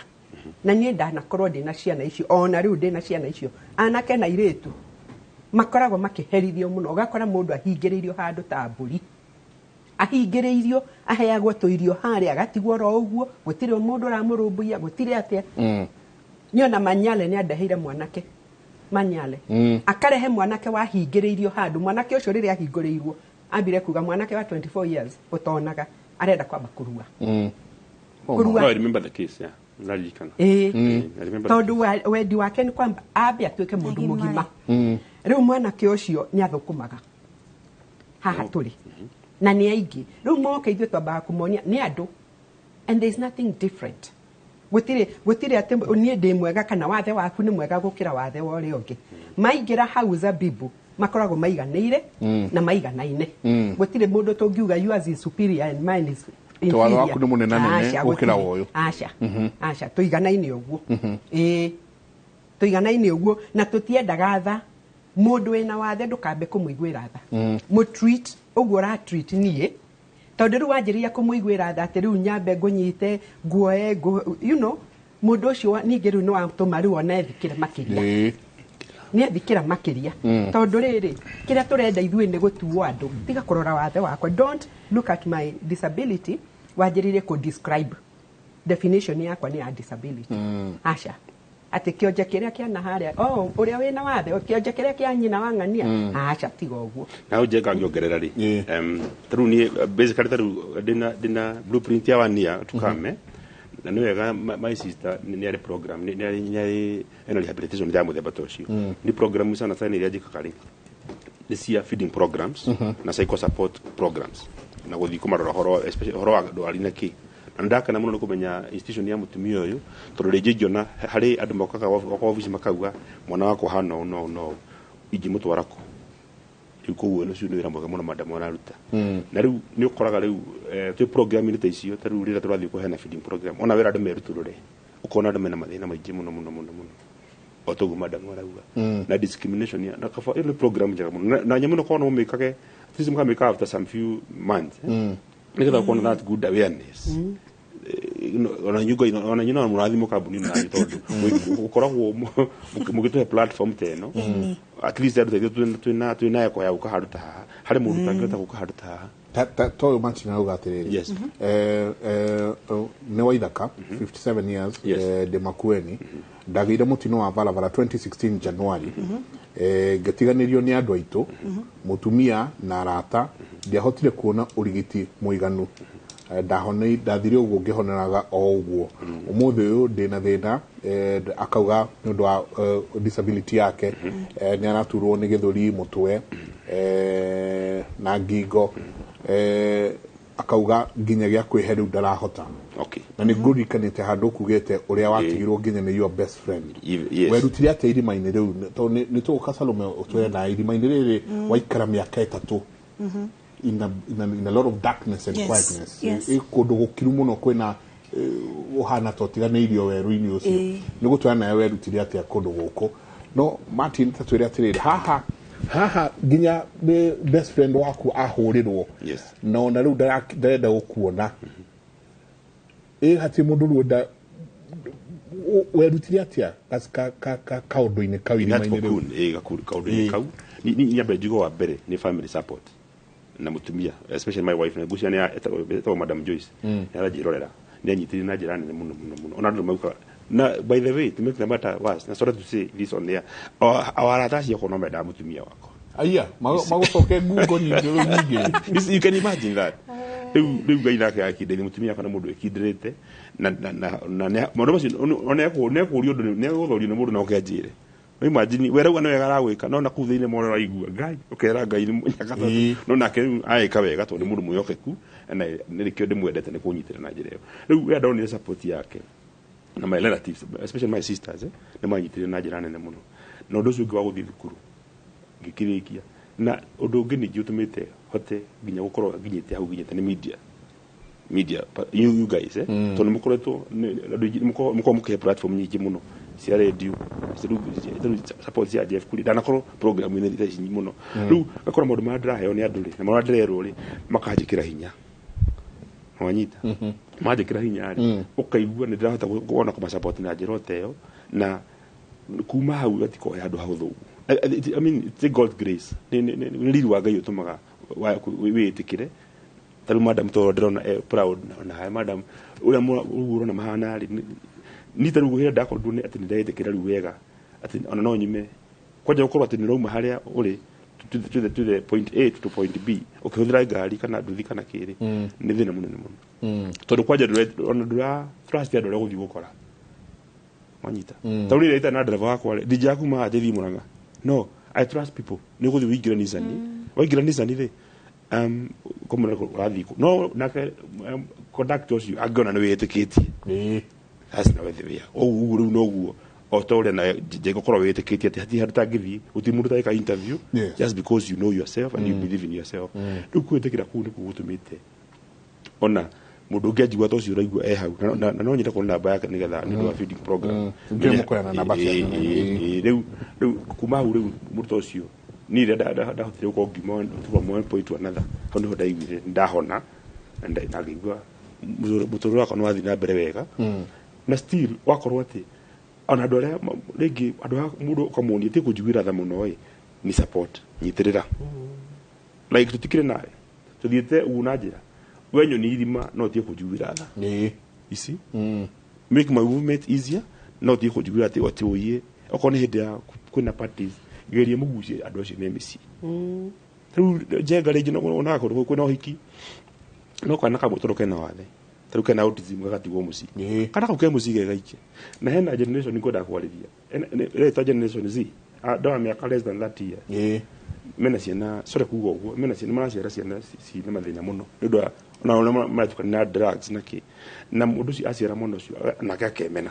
Na niĩ ndanakorwo ndĩna ciana icio, ona rĩu ndĩna ciana icio, anake na airĩtu makoragwo makĩherithio mũno. Ũgakora mũndũ ahingĩrĩirio handũ ta mbũri, ahingĩrĩirio, aheagwo tũirio harĩa, agatigwo oro ũguo, gũtirĩ mũndũ ũramũrũmbũiya, gũtirĩ atĩa. Niĩ ona Manyale nĩ andeheire mwanake, Manyale akarehe mwanake wahingĩrĩirio handũ. Mwanake ũcio rĩrĩa ahingũrĩirwo ambire kuga mwanake wa 24 years ũtonaga arenda kwamba kũrua.
Kũrua. I remember the case, yeah.
Tondũ wendi wake nĩ kwamba ambe atuĩke mũndũ mũgima. Rĩu mwanake ũcio nĩ athũkũmaga haha tũrĩ, na nĩ aingĩ. Rĩu moka ithuĩ twambaga kũmonia nĩ andũ, and there is nothing different. Gũtirĩ atĩ niĩ ndĩ mwega kana wathe waku nĩ mwega gũkĩra wathe wa ũrĩa ũngĩ. Maingĩra hau Zabibu makoragwo maiganĩire na maiganaine. Gũtirĩ mũndũ tũngiuga yours is superior and mine is inferior.
Wathe waku nĩ mũnenanene gũkĩra wa ũyũ.
Aca, aca, tũiganaine ũguo. Ĩĩ, tũiganaine ũguo, na tũtiendaga tha. Mũndũ wĩna wathe ndũkambe kũmũiguĩra tha. Mũtreat ũguo ũratreat niĩ, Tondũ rĩu wanjĩrĩria kũmũiguĩra tha atĩ rĩu nyambe ngũnyite nguoe you know, mũndũ ũcio ningĩ rĩu nĩ watũma rĩu ona ethikĩre makĩria. Nĩ ethikĩra makĩria. Tondũ rĩrĩ kĩrĩa tũrenda ithuĩ nĩ gũtuo andũ, tiga kũrora wathe wakwa. Don't look at my disability wanjĩrĩrie kũ describe definition yakwa nĩ ya disability. Aca atĩ kĩonje kĩrĩa kĩana harĩa, oh ũrĩa wĩna wathe, kĩonje kĩrĩa kĩa nyina wa ng'ania, aca tiga ũguo.
Na ũnjenga ngĩongerera rĩ, tarĩu niĩ basically tarĩu ndĩna blueprint ya 1 year tukame. Na nĩ wega my sister nĩ arĩ program, nĩ arĩ ena rehabilitation ya mũthemba ta ũcio. Nĩ program sana sana iria njĩkaga rĩ, nĩ cia feeding programs na psycho support programs na gũthiĩ kũmarora ũhoro especially ũhoro wa ndwari na kĩ. Na ndakena mũno nĩ kũmenya institution ya mũtumia ũyũ, tondũ rĩngĩ ingĩona harĩ andũ mokaga obici makauga mwana wakwa hana ũũ na ũũ na ũũ, ingĩmũtwara kũ? Rĩu koguo ũcio nĩ wĩra mwega mũno madam araruta. Na rĩu nĩ ũkoraga rĩu twĩ program-inĩ ta icio, ta rĩu rĩrĩa tũrathiĩ kũheana feeding program, ona wĩra andũ merutũrũre, ũkona andũ mena mathĩna maingĩ mũno mũno mũno mũno, o toguo madam arauga. Na discrimination ya na kaba ĩno nĩ program njega mũno, na nyamũ ĩno korwo no mũmĩkage at least mũkamĩka after some few months, nĩgetha ũkona that good awareness. Ona nyugo ona nyina mũrathimo kambuni nayo tondũ ũkoragwo mũgĩtũhe platform ta ĩno, at least andũ twĩna twĩna eko ya gũka handũ ta haha, harĩ mũndũ ũtangĩhota gũka handũ ta haha.
Ta ũyũ Martin arauga atĩrĩrĩ,
Yes.
Nĩ Waithaka, 57 years, ndĩ Makueni, ndagĩire mũtino wa barabara 2016 January, ngĩtiganĩrio nĩ andũ aitũ, mũtumia na arata, ndiahotire kuona ũrigiti mũiganu. Ndathire ũguo ngĩhoneraga o ũguo. Ũmũthĩ ũyũ ndĩna thĩna, akauga nĩ ũndũ wa disability yake, nĩ araturwo nĩ gĩthũri, mũtwe, na ngingo, akauga nginya gĩa kwĩhe rĩu ndarahota. Na nĩ ngũririkanĩte handũ ũkugĩte ũrĩa watigirwo nginya nĩ your best friend.
Yes.
Werutire atĩa irima-inĩ rĩu? Tondũ nĩ tũgũka Salome ũtwĩre na irima-inĩ rĩrĩ waikara mĩaka 3. In a lot of darkness and quietness. Kũndũ gũkiru mũno kwĩna ũhana ta ũtiganĩirio werũ-inĩ ũcio. Nĩ gũtwara nawe werutire atĩa kũndũ gũkũ? No Martin, ta twĩre atĩrĩrĩ, haha nginya nĩ best friend waku ahũrĩrwo. Na ona rĩu ndarenda gũkuona. Hatirĩ mũndũ rĩu enda werutire atĩa kaũndũ-inĩ kau irima-inĩ rĩu?
Kaũndũ-inĩ kau. Ni nyambe njuge wa mbere nĩ family support na mũtumia, especially my wife, na ngucia nĩ etagwo Madam Joyce. Nĩ aranjĩrorera, nĩ anyitĩrĩire na njĩra nene mũno mũno mũno. Ona andũ mauga, na by the way, to make the matter worse, na sorry to say this on air, o arata acio no mendaga mũtumia wakwa.
Aya, magũcoke ngungo nyingĩ rĩu nyingĩ.
You can imagine that. Rĩu Ngai nake akindĩria mũtumia wakwa nĩ mũndũ ĩkindĩrĩte, na maũndũ macio ona ekũũrio ũndũ, nĩ egũthorio nĩ mũndũ na oke anjĩre. No imagine, we rauga nĩ wega aragwĩka, no na kũu thĩinĩ mwana ũraigua, Ngai, ũkera Ngai nĩ mũnyaka tondũ. No nake rĩu agĩka wega tondũ nĩ mũndũ mwĩhokeku, na nĩkĩo ndĩmwendete nĩ kũnyitĩra na njĩra ĩyo. Rĩu we ndonire support yake na my relatives, especially my sisters, nĩ manyitĩrĩire na njĩra nene mũno. Na ũndũ ũcio ũngĩ wa gũthiĩ thukuru ngĩkĩrĩkia. Na ũndũ ũngĩ ningĩ ũtũmĩte hote nginya gũkorwo nginyĩte hau nginyĩte nĩ media. Media, you guys, tondũ nĩ mũkoretwo, andũ aingĩ mũkoragwo mũkĩhe platform nyingĩ mũno cia radio, support cia Jeff Kuria, ndanakorwo program-inĩ tha ici mũno. Rĩu ngakora maũndũ marĩa ndĩraheo nĩ andũ rĩ, na marĩa ndĩrerwo rĩ, makanjĩkĩra hinya. Wanyita? Manjĩkĩra hinya rĩ, ũkaigua nĩ ndĩrahota kuona kũma support na njĩra ta ĩyo, na kuma hau gatikorwo he handũ hahũthũ ũguo. I mean, it's a God grace. Nĩ riri wa Ngai ũtũmaga wĩĩtĩkĩre. Ta rĩu madam tondũ ndĩrona proud na haya madam ũrĩa ũguo ũrona mahana rĩ, ni ta rĩu hĩrĩa ndakorirwo nĩ atĩ nĩ ndetĩkĩra rĩu wega atĩ ona no nyume kwanja gũkorwo atĩ nĩ ũrauma harĩa ũrĩ to the point A to point B ũkĩhũthĩra ngari kana nduthi kana kĩrĩ, nĩ thĩna mũnene mũno. Tondũ kwanja ona ndũra trust andũ arĩa ũgũthiĩ gũkora. Wanyita? Ta rĩu rĩrĩa na driver wakwa rĩ, ndingĩaga kuma haha ngĩthiĩ Murang'a. No, I trust people. Nĩ ũgũthiĩ ũingĩre Nissan. Waingĩra Nissan rĩ, kũmũra ũrathiĩ kũ. No nake conductor ũcio angĩona nĩ wĩtĩkĩtie. That's not the way. Ũguo rĩu noguo. O ta ũrĩa na ngũkorwo wĩtĩkĩtie atĩ hatirĩ handũ ũtangĩthiĩ, gũtirĩ mũndũ ũtangĩka interview, just because you know yourself and you believe in yourself. Rĩu kwĩtĩkĩra kũu nĩkuo gũtũmĩte ona mũndũ ũngĩ anjigua ta ũcio ũraigua e hau, na no nyende kuona namba yake nĩgetha nĩ ũndũ wa feeding program.
Ndio mũkũheana namba ciake.
Rĩu kuma hau rĩu mũndũ ta ũcio niĩ rĩrĩa ndahotire gũkorwo ngiuma from one point to another, hau nĩho ndaiguire ndahona. Na ngĩigua mũtũrĩre wakwa nĩ wathiĩ na mbere wega. Na still wakorwo atĩ ona andũ arĩa rĩngĩ andũ a mũndũ ũkamuonia ti kũnjiguĩra tha mũno ĩ, ni support, nyitĩrĩra. Like tũtikĩrĩ nawe, tũthiĩte ũguo na njĩra we nyoni irima no ũtige kũnjiguĩra tha. Ici make my movement easier, no ũtige kũnjiguĩra atĩ atĩ ũiye okorwo nĩ hĩndĩ ya kwĩna parties, gerie mũgucie andũ acio me mĩciĩ. Rĩu Njenga rĩngĩ no onaga kũndũ kwĩna ũhiki, no kana kamwe tondũ kena wathe, tarĩu kena autism, gagatigwo mũciĩ, kana kau ke mũciĩ ge gaike. Na hena generation ngwendaga kwarĩria ĩretwa Generation Z, andũ a mĩaka less than 30 years, mena ciana, sorry kuga ũguo, mena ciana maraciara ciana ciĩna mathĩna mũno nĩ ũndũ wa ona ũrĩa maratukania na drugs na kĩ, na mũndũ ũcio aciara mwana ũcio nake akemena.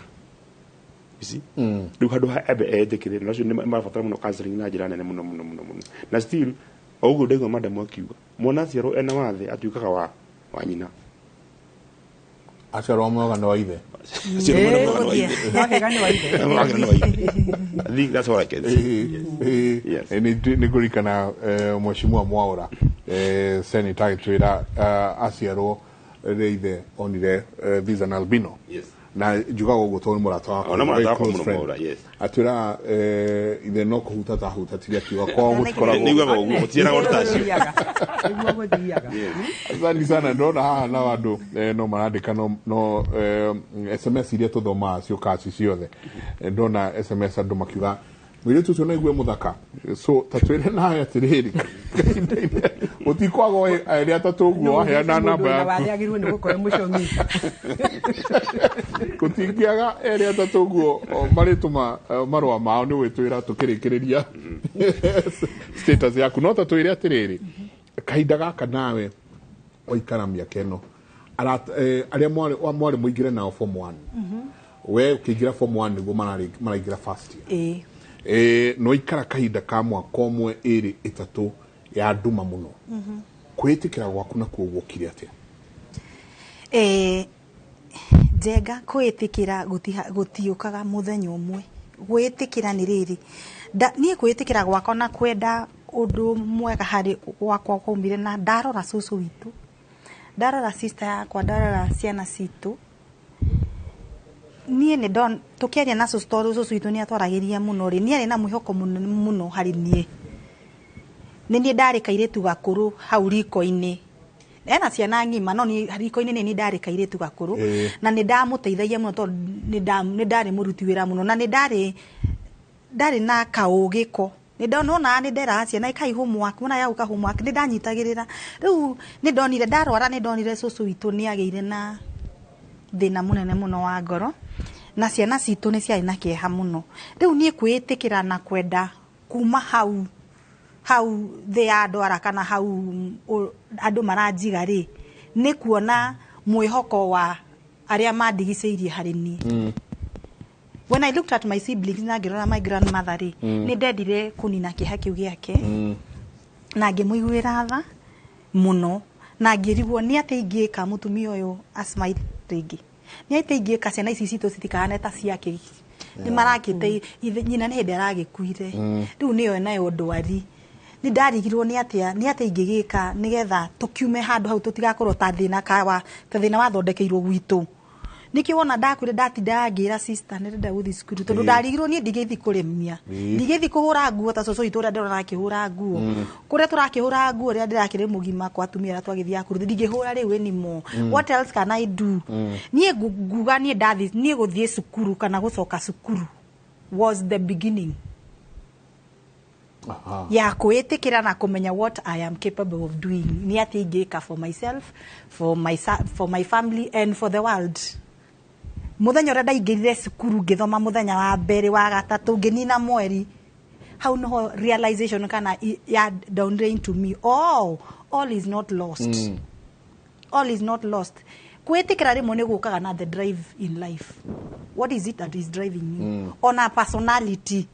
You see, rĩu handũ ha ambe etĩkĩre, na acio nĩ marabatara mũno counseling na njĩra nene mũno mũno mũno mũno. Na still o ũguo ndaigua madam akiuga mwana aciarwo ena wathe atuĩkaga wa nyina.
Aciarwo mwega nĩ wa ithe.
Aciarwo mwana mwega nĩ wa ithe.
Wahega nĩ wa ithe.
Wahega nĩ wa ithe. I think that's all I can say. Yes.
Nĩ ngũririkana Mheshimiwa Mwaura, senator, agĩtwĩra aciarwo rĩrĩa ithe onire this is an albino. Na njugaga ũguo tondũ nĩ mũrata wakwa.
Ona mũrata
Very
wakwa
close
mũno
friend.
Mwaura, yes.
Atwĩraga ithe no kũhutata ahutatire akiuga kwao gũtikoragwo.
Nĩiguaga ũguo, gũtiaragwo ta acio.
Nĩguo gũthiaga.
Asante sana. Ndona haha na andũ no marandĩka no SMS iria tũthomaga ciũkaga ci ciothe. Ndona SMS andũ makiuga mũirĩtu ũcio no aigue mũthaka, so ta twĩre nawe atĩrĩrĩ, gũtikwaga erĩ atatũ ũguo waheana
Mũndũ
namba
wĩna
yaku.
wathe agĩrĩirwo nĩ gũkorwo mũcong'i.
Gũtingĩaga erĩ atatũ ũguo marĩtũma marũa mao nĩ gwĩtwĩra tũkĩrĩkĩrĩria status yaku. No ta twĩre atĩrĩrĩ, kahinda gaka nawe waikara mĩaka ĩno, arĩa mwarĩ mũingĩre nao form 1, we ũkĩingĩra form 1 nĩguo maraingĩra first year. No ikara kahinda ka mwaka ũmwe, ĩrĩ, ĩtatũ ya nduma mũno, kwĩĩtĩkĩra gwaku nakuo guokire atĩa?
Njenga, kwĩĩtĩkĩra gũtiũkaga mũthenya ũmwe. Gwĩtĩkĩra nĩ rĩrĩ, niĩ kwĩĩtĩkĩra gwakwa na kwenda ũndũ mwega harĩ gwakwa kwaumire na ndarora cũcũ witũ, ndarora sister yakwa, ndarora ciana citũ. Niĩ nĩ ndon tũkĩaria na cũcũ, tondũ cũcũ witũ nĩ atwaragĩria mũno rĩ, nĩ arĩ na mwĩhoko mũnene mũno harĩ niĩ. Nĩ niĩ ndarĩ kairĩtu gakũrũ hau riko-inĩ, ena ciana ng'ima, no niĩ riko-inĩ nĩ niĩ ndarĩ kairĩtu gakũrũ. Na nĩ ndamũteithagia mũno tondũ nĩ ndarĩ mũruti wĩra mũno, na nĩ ndarĩ na kaũgĩ ko nĩ ndonaga nĩ nderaga ciana ikai homework, mwana ya gũka homework nĩ ndanyitagĩrĩra. Rĩu nĩ ndonire ndarwara, nĩ ndonire cũcũ witũ nĩ agĩire na thĩna mũnene mũno wa ngoro, na ciana citũ nĩ ciarĩ na kĩeha mũno. Rĩu niĩ kwĩĩtĩkĩra na kwenda kuma hau thĩ ya ndwara kana hau andũ maranjiga rĩ, nĩ kuona mwĩhoko wa arĩa mandigicĩirie harĩ niĩ. When I looked at my siblings na ngĩrora my grandmother rĩ, nĩ ndendire kũnina kĩeha kĩu gĩake, na ngĩmũiguĩra tha mũno, na ngĩrigwo nĩ atĩ ingĩka mũtumia ũyũ asmile rĩngĩ, nĩ atĩ ingĩka ciana ici citũ citikahane ta ciake, nĩ marakĩte nyina nĩ hĩndĩ aragĩkuire, rĩu nĩyo nayo ndwari. Nĩ ndarigirwo nĩ atĩa, nĩ atĩa ingĩgĩka nĩgetha tũkiume handũ hau, tũtigakorwo ta thĩna kawa, ta thĩna wathondekeirwo gwitũ. Nĩkĩo wona ndakwire ndatindaga ngĩra sister nĩ ndĩrenda gũthiĩ cukuru, tondũ ndarigirwo niĩ ndingĩthiĩ kũrĩmia, ndingĩthiĩ kũhũra nguo ta cũcũ witũ ũrĩa ndĩrona akĩhũra nguo. Kũrĩa tũrakĩhũra nguo rĩrĩa ndĩrakĩrĩ mũgima kwa atumia arĩa twagĩthiaga kũruta, ndingĩhũra rĩu anymore. What else can I do? Niĩ nguga niĩ ndathi niĩ gũthiĩ cukuru kana gũcoka cukuru was the beginning ya kwĩĩtĩkĩra na kũmenya what I am capable of doing, nĩ atĩ ingĩka for myself, for my family and for the world. Mũthenya ũrĩa ndaingĩrire cukuru ngĩthoma mũthenya wa mbere, wa gatatũ, ngĩnina mweri, hau noho realization kana ya down into me, oh, all is not lost. All is not lost. Kwĩĩtĩkĩra rĩmwe nĩ gũkaga na the drive in life. What is it that is driving you? Ona personality,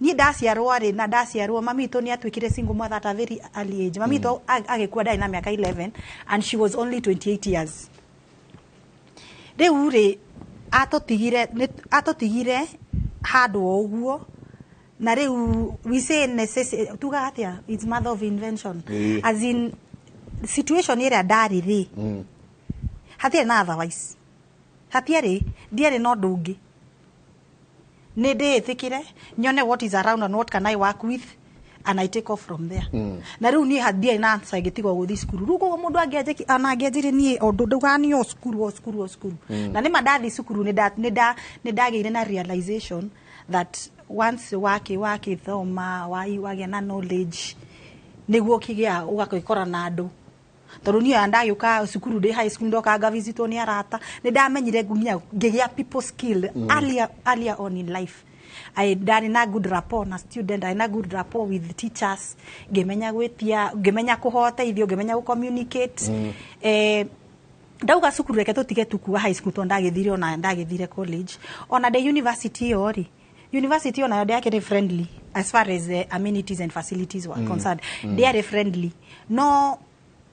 niĩ ndaciarwo rĩ, na ndaciarwo mami witũ nĩ atuĩkire single mother at a very early age. Mami witũ agĩkua ndarĩ na mĩaka 11 and she was only 28 years. Rĩu rĩ, atũtigire handũ o ũguo, na rĩu we say necessity, tugaga atĩa, it's mother of invention. As in Situation ĩrĩa ndarĩ rĩ, hatiarĩ na otherwise, hatiarĩ, ndiarĩ na ũndũ ũngĩ. Nĩ ndĩĩtĩkĩre, nyone what is around and what can I work with, and I take off from there. Na rĩu niĩ handiarĩ na answer ĩngĩtiga gũthiĩ cukuru. Rĩu koguo mũndũ angĩanjĩki ona angĩanjĩre niĩ ũndũ ndaugaga niĩ o cukuru, o cukuru, o cukuru. Na nĩma ndathiĩ cukuru, nĩ ndagĩire na realization that once wakĩthoma, wagĩa na knowledge, nĩguo ũkĩgĩa ũgagĩkora na andũ, tondũ niĩ ndagĩũka cukuru ndĩ high school, ndoka ngavisitwo nĩ arata, nĩ ndamenyire nginya ngĩgĩa people skill earlier on in life. I ndarĩ na good rapport na student, I na good rapport with teachers, ngĩmenya gwĩtia, ngĩmenya kũhoteithio, ngĩmenya gũ communicate. Ndauga cukuru, reke tũtige tukua high school, tondũ ndagĩthire, ona ndagĩthire college, ona ndĩ university ĩyo rĩ, university onayo ndĩakĩrĩ friendly as far as the amenities and facilities were concerned. Ndĩarĩ friendly, no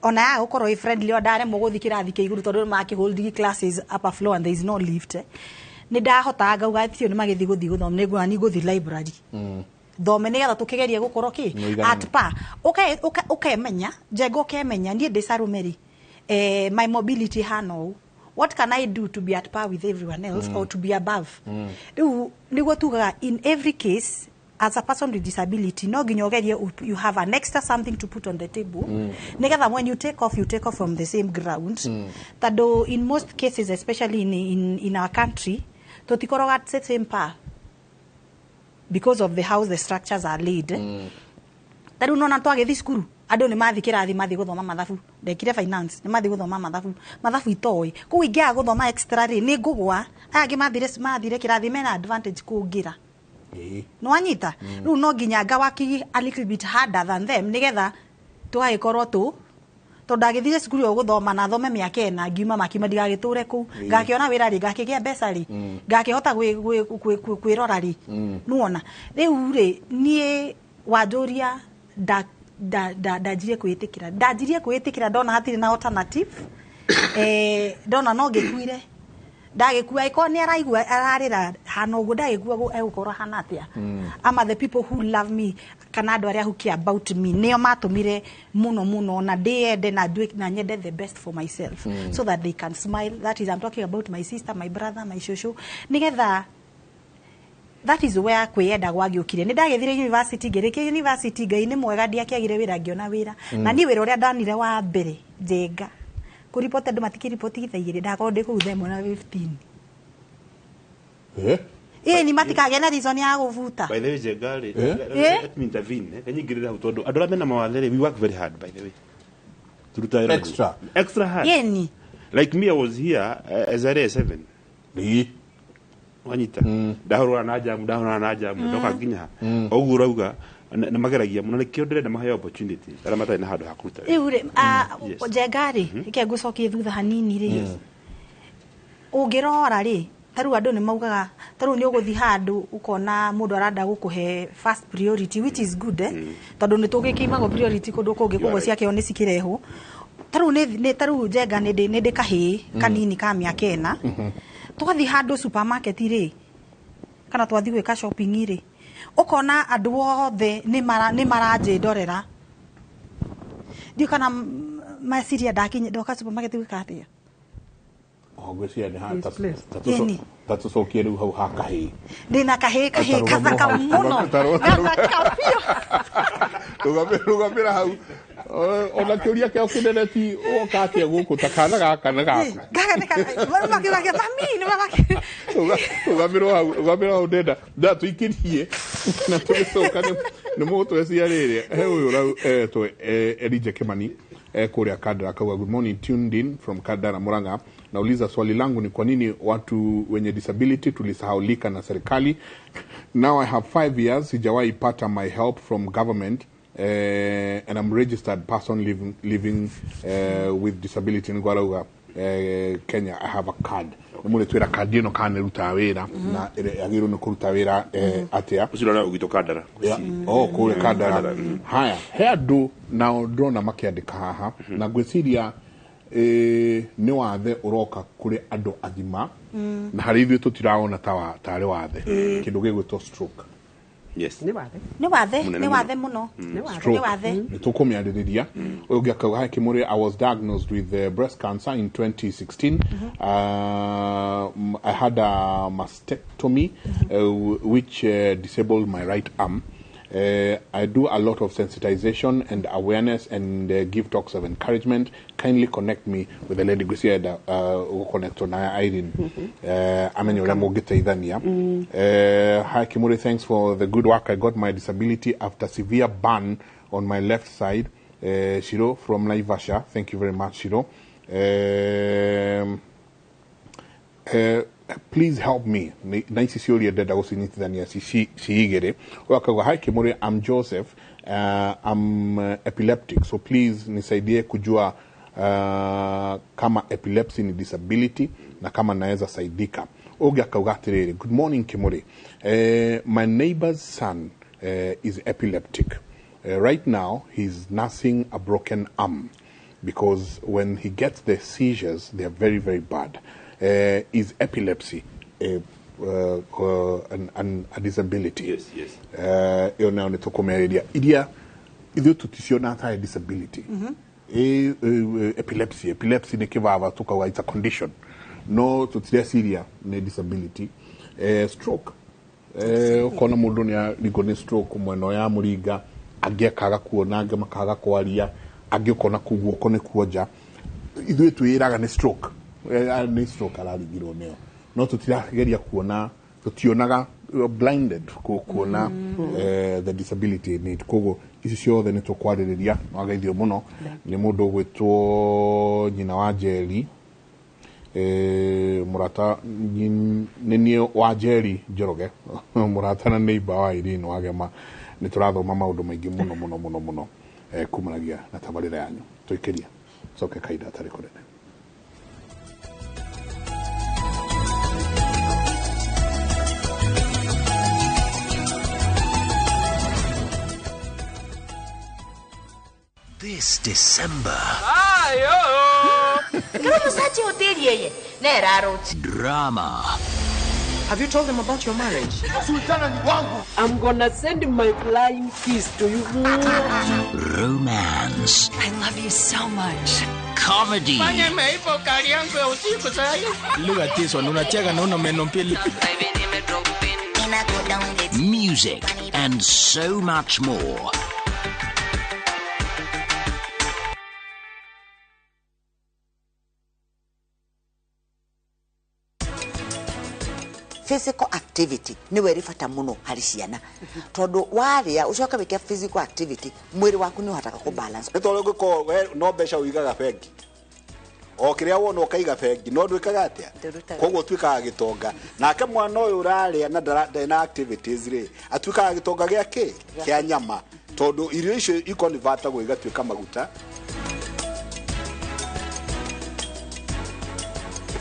ona ya gũkorwo ĩ friendly, o ndaremwo gũthiĩ kĩrathi kĩa igũrũ tondũ makĩ hold classes upper floor and there is no lift, nĩ ndahotaga ngauga atĩ nĩ magĩthiĩ gũthiĩ gũthoma, nĩ nguona nĩ ngũthiĩ library thome nĩgetha tũkĩgerie gũkorwo kĩ
Mũiganano.
At par. Ũkemenya njenga, ũkemenya niĩ ndĩ Salome rĩ, my mobility hana ũũ, what can I do to be at par with everyone else or to be above? Rĩu nĩguo tugaga in every case, as a person with disability, no nginya ũgerie you have an extra something to put on the table, nĩgetha when you take off, you take off from the same ground, tondũ in most cases, especially in our country, tũtikoragwo at the same par because of the how the structures are laid. Ta rĩu nona twagĩthiĩ cukuru, andũ nĩ mathiĩ kĩrathi, mathiĩ gũthoma mathabu, ndekire finance, nĩ mathiĩ gũthoma mathabu, mathabu itoĩ, koguo ingĩaga gũthoma extra rĩ, nĩ ngũgwa. Aya angĩ mathire kĩrathi mena advantage kũngĩra. Nĩ wanyita? Rĩu no nginya ngawaki a little bit harder than them, nĩgetha tũgagĩkorwo tũ tondũ ndagĩthire cukuru ĩyo gũthoma na thome mĩaka 4, ngiuma makiuma ndigagĩtũre kũu, ngakĩona wĩra rĩ, ngakĩgĩa mbeca rĩ, ngakĩhota kwĩrora rĩ. Nĩwona rĩu rĩ, niĩ wanjũria ndanjirie kwĩĩtĩkĩra, ndanjirie kwĩĩtĩkĩra ndona hatirĩ na alternative. Ndona no ngĩkuire, ndagĩkua, ĩkorwo nĩ araigua ararĩra hana ũguo, ndagĩkua egũkorwo hana atĩa? Ama the people who love me, kana andũ arĩa who care about me, nĩo matũmire mũno mũno na ndĩyende na nduĩke na nyende the best for myself, so that they can smile. That is, I'm talking about my sister, my brother, my shosho, nĩgetha that is where kwĩyenda gwagĩũkire. Nĩ ndagĩthire university, ngĩrĩkia university, Ngai nĩ mwega, ndiakĩagire wĩra, ngĩona wĩra. Na niĩ wĩra ũrĩa ndanire wa mbere, njenga kũriboti, andũ matikĩriboti thaa 2, ndakorwo ndĩ kũu thaa 1 na 15. Ĩĩ, ni matikagĩa na reason ya gũbuta.
By the way, Njenga rĩ, let me intervene, kanyingĩrĩre hau, tondũ andũ arĩa mena mawathe rĩ, we work very hard, by the way. Turutaga wĩra
Extra.
Extra hard.
Ĩni.
Like me, I was here as early as 7. Wanyita, ndahũrana na jamu, ndahũrana na jamu, ndoka nginya ha ũguo ũrauga nĩ mageragia mũno, nĩkĩo ndĩrenda maheo opportunity arĩa matarĩ na handũ ha kũruta wĩra.
Rĩu rĩ,
Yes.
njenga rĩ, reke ngũcokie thutha hanini rĩ. Ũngĩrora rĩ, ta rĩu andũ nĩ maugaga, ta rĩu nĩ ũgũthiĩ handũ ũkona mũndũ arenda gũkũhe first priority, which is good, tondũ nĩ tũgĩkĩimagwo priority kũndũ kũngĩ,
You are
koguo
right.
ciakĩo nĩ cikĩrehwo. Ta rĩu ta rĩu njenga, nĩ ndĩ kahĩĩ kanini ka mĩaka 4. Twathiĩ handũ supermarket rĩ, kana twathiĩ gwĩka shopping rĩ, ũkona andũ othe nĩ maranjĩndorera. Ndiũ kana meciria ndakinya ndoka supermarket gwĩka atĩa.
O ngwĩciria nĩ
Misplaced.
Ĩni.
Ta tũcokie rĩu hau ha kahĩĩ.
Ndĩna kahĩĩ, kahĩĩ
Tarũgama
gathaka
hau.
mũno, gathaka biũ.
Rũgamĩra hau. Ona kĩũria kĩao kĩnene ti woka atĩa gũkũ, ta kana gaka nĩ gaku.
Gaka nĩ makiugagia mami nĩ mamaki.
Rũgamĩrwo hau, rũgamĩrwo hau, ndenda tũikĩrie na tũgĩcoka nĩ mũgũtwecia rĩrĩ he ũyũ rau etwo Elijah Kimani, kũrĩa Kandara, akauga, "Good morning, tuned in from Kandara, Murang'a. Nauliza, swali langu ni kwa nini watu wenye disability tulisahaulika na serikali? Now I have 5 years sijawahi pata my help from government, and I'm registered person living with disability. Nĩguo arauga, Kenya, I have a card." Nĩ mũrĩ twĩra kandi ĩno kana nĩ ĩrutaga wĩra na yagĩrĩirwo nĩ kũruta wĩra atĩa?
Ũcio ũrĩa ũgwĩtwo Kandara.
Yeah. Oh, kũrĩa Kandara. Haya, he andũ nao ndĩrona makĩandĩka haha, na ngwĩciria nĩ wathe ũroka kũrĩ andũ agima, na harĩ ithuĩ tũtiraona ta tarĩ wathe, kĩndũ gĩgwĩtwo stroke.
Yes.
Nĩ wathe.
Nĩ wathe, nĩ wathe mũno. Nĩ wathe.
Nĩ tũkũmĩarĩrĩria. Ũyũ ũngĩ akauga, "Hi Kimuri, I was diagnosed with breast cancer in 2016. I had a mastectomy which disabled my right arm. I do a lot of sensitization and awareness and give talks of encouragement. Kindly connect me with the lady." Gwicienda gũconnectwo na Irene, amenye ũrĩa mũngĩteithania. "Hi Kimuri, thanks for the good work. I got my disability after severe burn on my left side. Shiro from Naivasha." Thank you very much, Shiro. "Please help me." Na ici ciũria ndenda gũcinyitithania ci igĩrĩ. Ũyũ akauga, "Hi Kimuri, I'm Joseph. I'm epileptic, so please nisaidie kujua kama epilepsy ni disability na kama naweza saidika." Ũngĩ akauga atĩrĩrĩ, "Good morning Kimuri. My neighbor's son is epileptic. Right now he's nursing a broken arm because when he gets the seizures, they are very, very bad. Is epilepsy a disability?"
Yes, yes.
Ĩyo nayo nĩ tũkũmĩarĩria. Iria ithuĩ tũticionaga tarĩ disability. Epilepsy nĩ kĩbaba tũkauga it's a condition, no tũtireciria nĩ disability. Stroke, ũkona mũndũ nĩ aringwo nĩ stroke mwena ũyũ ya mũringa, angĩ akaga kuona, angĩ makaga kwaria, angĩ ũkona kũu guoko nĩ kuonja. Ithuĩ twĩraga nĩ stroke, nĩ stroke araringirwo nĩyo, no tũtirageria kuona, tũtionaga, blinded kuona the disability in it. Koguo ici ciothe nĩ tũkwarĩrĩria. Wageithio mũno nĩ mũndũ ũgwĩtwo nyina wa Njeri, mũrata nĩ niĩ wa Njeri Njoroge, mũrata na neighbor wa Irene Wagema. Nĩ tũrathoma maũndũ maingĩ mũno mũno mũno mũno kumanagia na tabarĩra yanyu. Tũikĩria coke kahinda atarĩ kũnene.
This December. Drama.
Have you told them about your marriage?
I'm gonna send my flying kiss to you.
Romance.
I love you so much.
Comedy.
Look at this one. Unacheka na una meno mbili.
Music and so much more.
Physical activity nĩ weri bata mũno harĩ ciana, tondũ warĩa ũcoke wĩke physical activity, mwĩrĩ waku nĩ ũhotaga kũ balance.
Nĩ tondũ ũngĩkorwo we no mbeca ũigaga bengi, o kĩrĩa wona ũkaiga bengi, no ndwĩkaga atĩa, koguo ũtuĩkaga gĩtonga. Nake mwana ũyũ ũrarĩa na ndarĩ na activities rĩ, atuĩkaga gĩtonga gĩa kĩ? Kĩa nyama, tondũ irio icio ikonvertagwo igatuĩka maguta.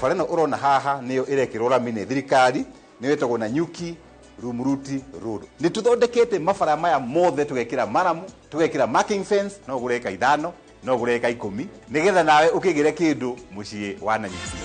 Bara ĩno ũrona haha nĩyo ĩrekĩrwo rami nĩ thirikari, nĩyo ĩtagwo Nanyuki Rumuruti Road. Nĩ tũthondekete mabara maya mothe, tũgekĩra maramu, tũgekĩra marking fence, no ũgũre eka 5, no ũgũre eka 10, nĩgetha nawe ũkĩgĩre kĩndũ mũciĩ wa Nanyuki.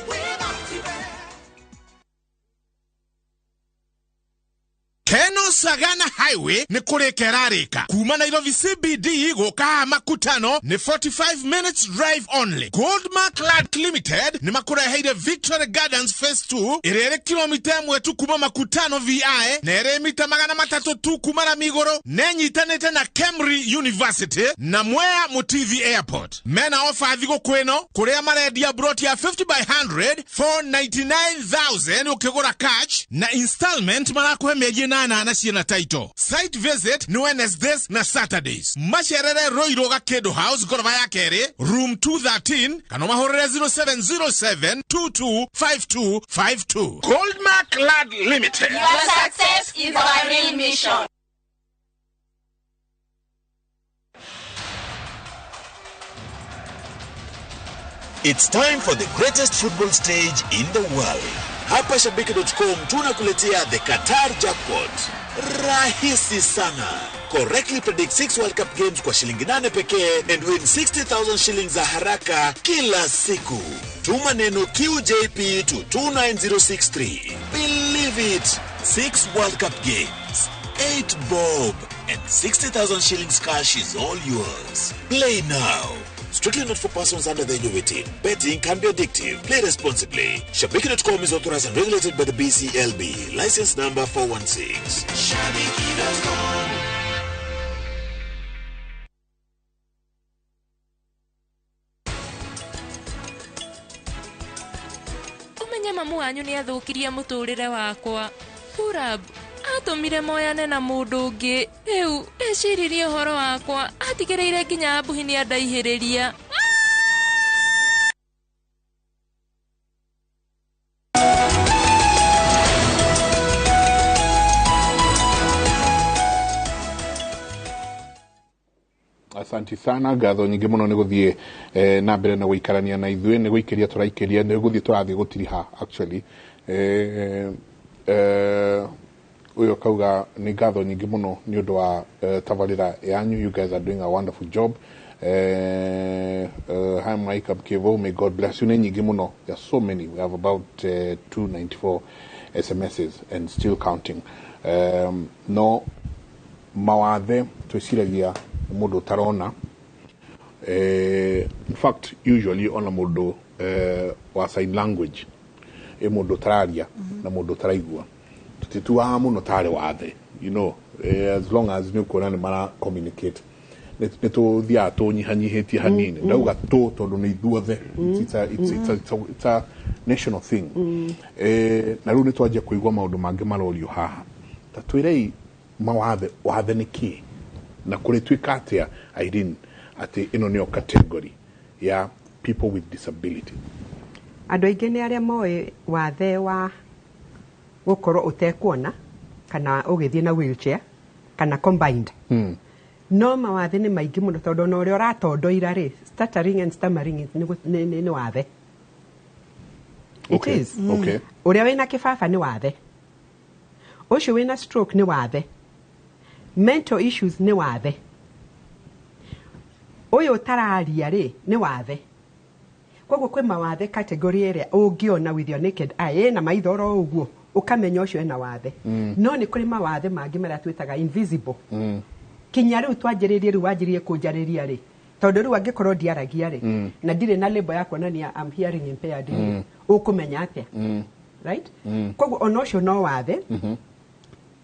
Keno Sagana Highway nĩ kũrĩka ĩrarĩka kuma Nairobi CBD gũka Makutano nĩ 45 minutes drive only. Goldmark Land Limited nĩ makũreheire Victory Gardens Phase 2 ĩrĩa ĩrĩ kilomita 1 tu kuma Makutano VI na ĩrĩ mita 300 tu kuma rami igũrũ, na ĩnyitanĩte na Kemri University na Mwea Mutithi Airport. Mena ofa thigũkũ ĩno kũrĩa marendia broti ya 50 by 100 for 99,000 ũkĩgũra cash, na installment marakũhe mĩeri 8 na ciĩna title. Site visit ni Wednesdays na Saturdays. Macerere Ruiru Gakĩndũ House ngoroba ya kerĩ room 213 kana mahũrĩre 0707 225252. Goldmark Land Limited.
Your success is our real mission.
It's time for the greatest football stage in the world. Hapa Shabiki.com tunakuletea the Qatar Jackpot. Rahisi sana. Correctly predict 6 World Cup games kwa shilingi 8 pekee and win 60,000 shillings za haraka kila siku. Tuma neno QJP to 29063. Believe it. 6 World Cup games. 8 bob and 60,000 shillings cash is all yours. Play now. Strictly not for persons under the age of 18. Betting can be addictive. Play responsibly. Shabiki.com is authorized and regulated by the BCLB. License number 416.
Shabiki.com.
Umenye mamu wanyu nĩ athũkirie mũtũrĩre wakwa. Purab atũmire moyane na mũndũ ũngĩ. Rĩu eciririe ũhoro wakwa, atigĩrĩire nginya Abuhi nĩ andaihĩrĩria.
Asanti sana, ngatho nyingĩ mũno nĩ gũthiĩ na mbere na gũikarania na ithuĩ, nĩ gũikĩria tũraikĩria, nĩ gũthiĩ tũrathiĩ gũtiriha actually. Ũyũ akauga nĩ ngatho nyingĩ mũno nĩ ũndũ wa tabarĩra yanyu. You guys are doing a wonderful job. Hi Mike Abkevo, may God bless you. Nĩ nyingĩ mũno, there are so many. We have about 294 SMSs and still counting. No mawathe twĩciragia mũndũ ũtarona. In fact, usually ona mũndũ wa sign language, ĩ mũndũ ũtararia na mũndũ ũtaraigua, tũtituaga mũno tarĩ wathe, you know, as long as nĩ ũkuona nĩ mara communicate, nĩ tũthiaga tũnyihanyihĩtie hanini. Ndauga tũ tondũ nĩ ithuothe, it's a national thing. Na rĩu nĩ twanjia kũigua maũndũ mangĩ marorio haha. Ta twĩrei mawathe, wathe nĩ kĩĩ na kũrĩtuĩka atĩa, Irene, atĩ ĩno nĩyo category ya people with disability?
Andũ aingĩ nĩ arĩa moĩ wathe wa gũkorwo ũtekuona kana ũgĩthiĩ na wheelchair kana combined. No mawathe nĩ maingĩ mũno tondũ ona ũrĩa ũratondoira rĩ, stuttering and stammering nĩ wathe. It is.
Okay.
Ũrĩa wĩna kĩbaba nĩ wathe, ũcio wĩna stroke nĩ wathe, mental issues nĩ wathe, ũyũ ũtararia rĩ nĩ wathe. Koguo kwĩ mawathe category ĩrĩa ũngĩona with your naked eye ĩna maitho oro ũguo ũkamenya ũcio ena wathe. No nĩ kũrĩ mawathe mangĩ marĩa twĩtaga invisible. Kinya rĩu twanjĩrĩrie, rĩu wanjĩrĩrie kũnjarĩria rĩ, tondũ rĩu angĩkorwo ndiaragia rĩ na ndirĩ na label ya kuonania I'm hearing impaired rĩ, ũkũmenya atĩa? Right? Koguo ona ũcio no wathe.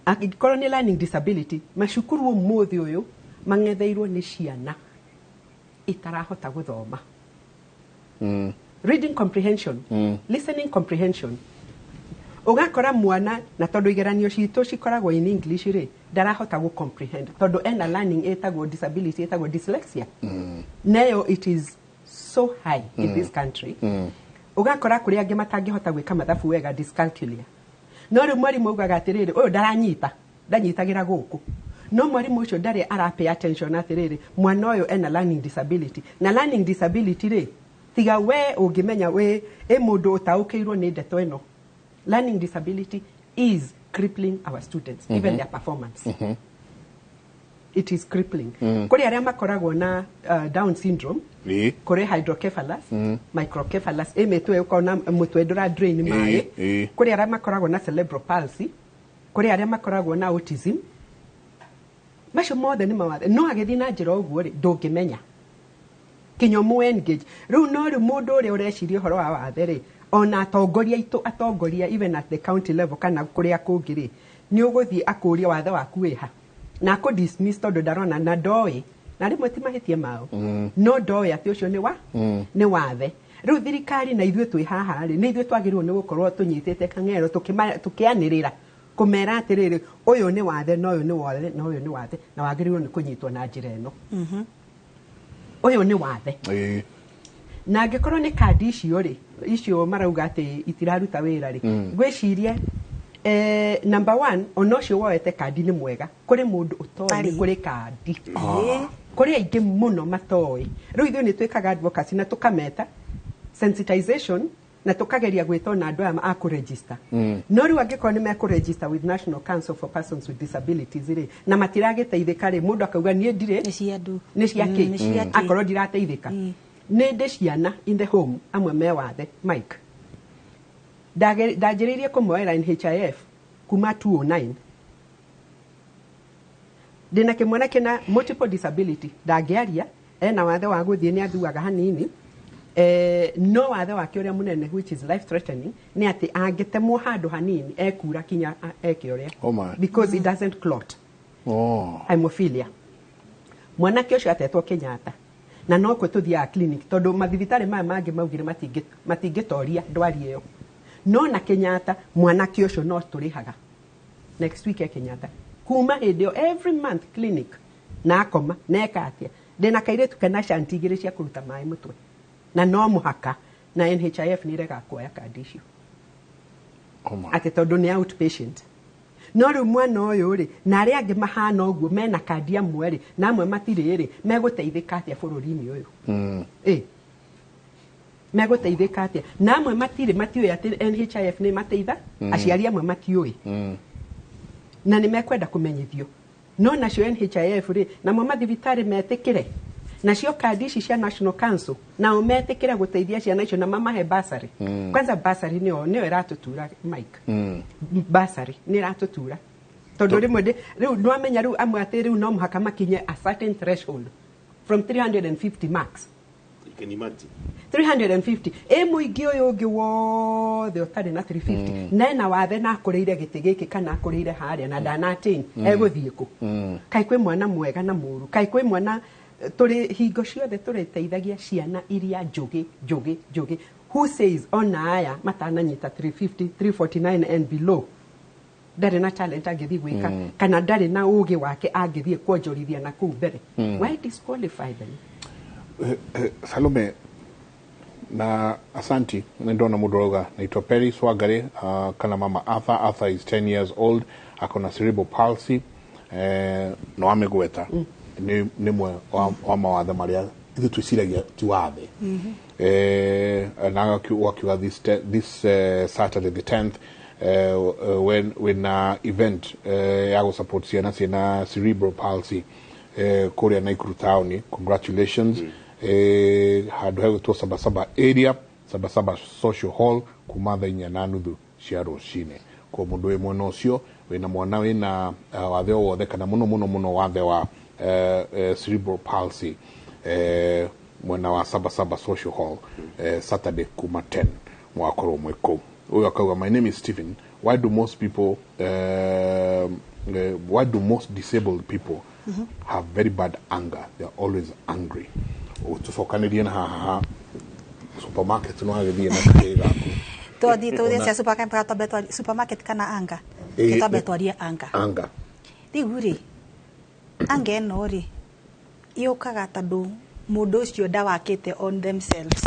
Angĩkorwo nĩ learning disability, macukuru ũmũthĩ ũyũ mang'etheirwo nĩ ciana itarahota gũthoma. Reading comprehension, listening comprehension. Ũgakora mwana na tondũ igeranio citũ cikoragwo in English rĩ, ndarahota gũ comprehend tondũ ena learning ĩtagwo disability, ĩtagwo dyslexia. Nayo it is so high in this country. Ũgakora kũrĩ angĩ matangĩhota gwĩka mathabu wega, dyscalculia. No rĩu mwarimũ augaga atĩrĩrĩ, ũyũ ndaranyita, ndanyitagĩra gũkũ. No mwarimũ ũcio ndarĩ ara pay attention atĩrĩrĩ, mwana ũyũ ena learning disability. Na learning disability rĩ, tiga we ũngĩmenya we ĩ mũndũ ũtaũkĩirwo nĩ ndeto ĩno. Learning disability is crippling our students, even their performance. It is crippling. Kũrĩ arĩa makoragwo na Down syndrome, kũrĩ hydrocephalus, microcephalus, ĩ mĩtwe ũkona mũtwe ndũra drain maĩ. Kũrĩ arĩa makoragwo na cerebral palsy, kũrĩ arĩa makoragwo na autism. Macio mothe nĩ mawathe. No agĩthiĩ na njĩra ũguo rĩ, ndũngĩmenya kinya ũmũ engage. Rĩu no rĩu mũndũ ũrĩa ũreciria ũhoro wa wathe rĩ, ona atongoria aitũ, atongoria even at the county level kana kũrĩa kũngĩ rĩ, nĩ ũgũthiĩ akũrie wathe waku wĩha, na akũ dismiss tondũ ndarona na ndoĩ, na rĩmwe ti mahĩtia mao, no ndoĩ atĩ ũcio nĩ wa nĩ wathe. Rĩu thirikari na ithuĩ twĩ haha rĩ, nĩ ithuĩ twagĩrĩirwo nĩ gũkorwo tũnyitĩte kang'ero tũkĩanĩrĩra kũmera atĩrĩrĩ, ũyũ nĩ wathe na ũyũ nĩ wathe na ũyũ nĩ wathe, na wagĩrĩirwo nĩ kũnyitwo na njĩra ĩno. Ũyũ nĩ wathe. Na angĩkorwo nĩ kandi icio rĩ, icio marauga atĩ itiraruta wĩra rĩ, ngwĩciria number one, ona ũcio woete kandi nĩ mwega. Kũrĩ mũndũ ũtoĩ nĩ kũrĩ kandi. Kũrĩ aingĩ mũno matoĩ. Rĩu ithuĩ nĩ twĩkaga advocacy na tũkameta sensitization na tũkageria gwĩta ona andũ aya a kũregister. No rĩu angĩkorwo nĩ mekũregister with National Council for Persons with Disabilities rĩ, na matiragĩteithĩka rĩ, mũndũ akauga niĩ ndirĩ,
nĩ cia andũ,
nĩ cia kĩ, akorwo ndirateithĩka. Nĩ ndĩ ciana in the home amwe me wathe. Mike, ndanjĩrĩirie kũmoera NHIF kuma 2009. Ndĩna kĩmwana kĩna multiple disability, ndangĩaria, ena wathe wa gũthiĩ, nĩ athuaga hanini, no wathe wake ũrĩa mũnene, which is life threatening, nĩ atĩ angĩtemwo handũ hanini ekura kinya eke ũrĩa.
Oh my.
Because it doesn't clot.
Oh.
Hemophilia. Mwanake ũcio atetwo Kenyatta na no kwe tũthiaga clinic, tondũ mathibitarĩ maya mangĩ maugire matingĩtoria ndwari ĩyo, no na Kenyatta mwanake ũcio no tũrĩhaga. Next week e Kenyatta. Kuma hĩndĩ ĩyo every month clinic, na akoma na eka atĩa. Ndĩna kairĩtu kena shanti igĩrĩ cia kũruta maĩ mũtwe na no mũhaka, na NHIF nĩ ĩregaga kuoya kandi icio.
Oh my.
Atĩ tondũ nĩ outpatient. No rĩu mwana ũyũ rĩ, na arĩa angĩ mahana ũguo mena kandi amwe rĩ, na amwe matirĩ rĩ, megũteithĩka atĩa bũrũri-inĩ ũyũ? Ĩ megũteithĩka atĩa na amwe matirĩ, matiũĩ atĩ NHIF nĩ mateitha? Aciari amwe matiũĩ na nĩ mekwenda kũmenyithio, no nacio NHIF rĩ, namo mathibitarĩ metĩkĩre, nacio kandi ici cia National Council nao metĩkĩre gũteithia ciana icio na mamahe bursary. Kwanza bursary nĩyo ĩratũtura, Mike. Bursary nĩ ĩratũtura tondũ rĩmwe rĩu nĩwamenya rĩu amwe atĩ rĩu no mũhaka makinye a certain threshold from 350 marks.
You can imagine.
350 ĩ mũingĩ ũyũ ũngĩ wothe ũtarĩ na 350 na ena wathe na akũrĩire gĩtĩ gĩkĩ kana akũrĩire harĩa na ndana-attain, egũthiĩ kũ? Kaĩ kwĩ mwana mwega na mũru? Kaĩ kwĩ mwana tũrĩ hingo ciothe tũrĩteithagia ciana iria njũgĩ njũgĩ njũgĩ? Who says ona aya matananyita 350, 349 and below ndarĩ na talent angĩthiĩ gwĩka kana ndarĩ na ũgĩ wake angĩthiĩ kuonjorithia na kũu mbere? Why disqualify them?
Salome na asanti, ndona mũndũ arauga naitwa Peris Wangari, kana mama Arthur. Arthur is 10 years old, akona cerebral palsy, no amĩgweta nĩ mwe wa mawathe marĩa ithuĩ twĩciragia ti wathe. Na wakiuga this Saturday the 10th, when wĩna event ya gũ support ciana ciĩna cerebral palsy kũrĩa Naikuru town. Congratulations. Handũ hegwĩtwo Sabasaba area, Sabasaba Social Hall, kuma 4:30 cia rũcinĩ. Kwa mũndũ wĩ mwena ũcio wĩna mwana wĩna wathe o wothe, kana mũno mũno mũno wathe wa cerebral palsy, mwena wa Sabasaba Social Hall, Saturday kuma 10 mwakorwo mwĩ kũu. Ũyũ akauga, "My name is Stephen. Why do most disabled people have very bad anger? They are always angry." Tũcokanĩrie na haha ha supermarket, no agĩthiĩ na kahĩĩ gaku.
Twathiĩ tũthiĩ cia supermarket, twambe twarie supermarket kana anga? Twambe twarie anga.
Anga.
Rĩu rĩ, anga ĩno rĩ, yũkaga tondũ mũndũ ũcio ndawakĩte on themselves.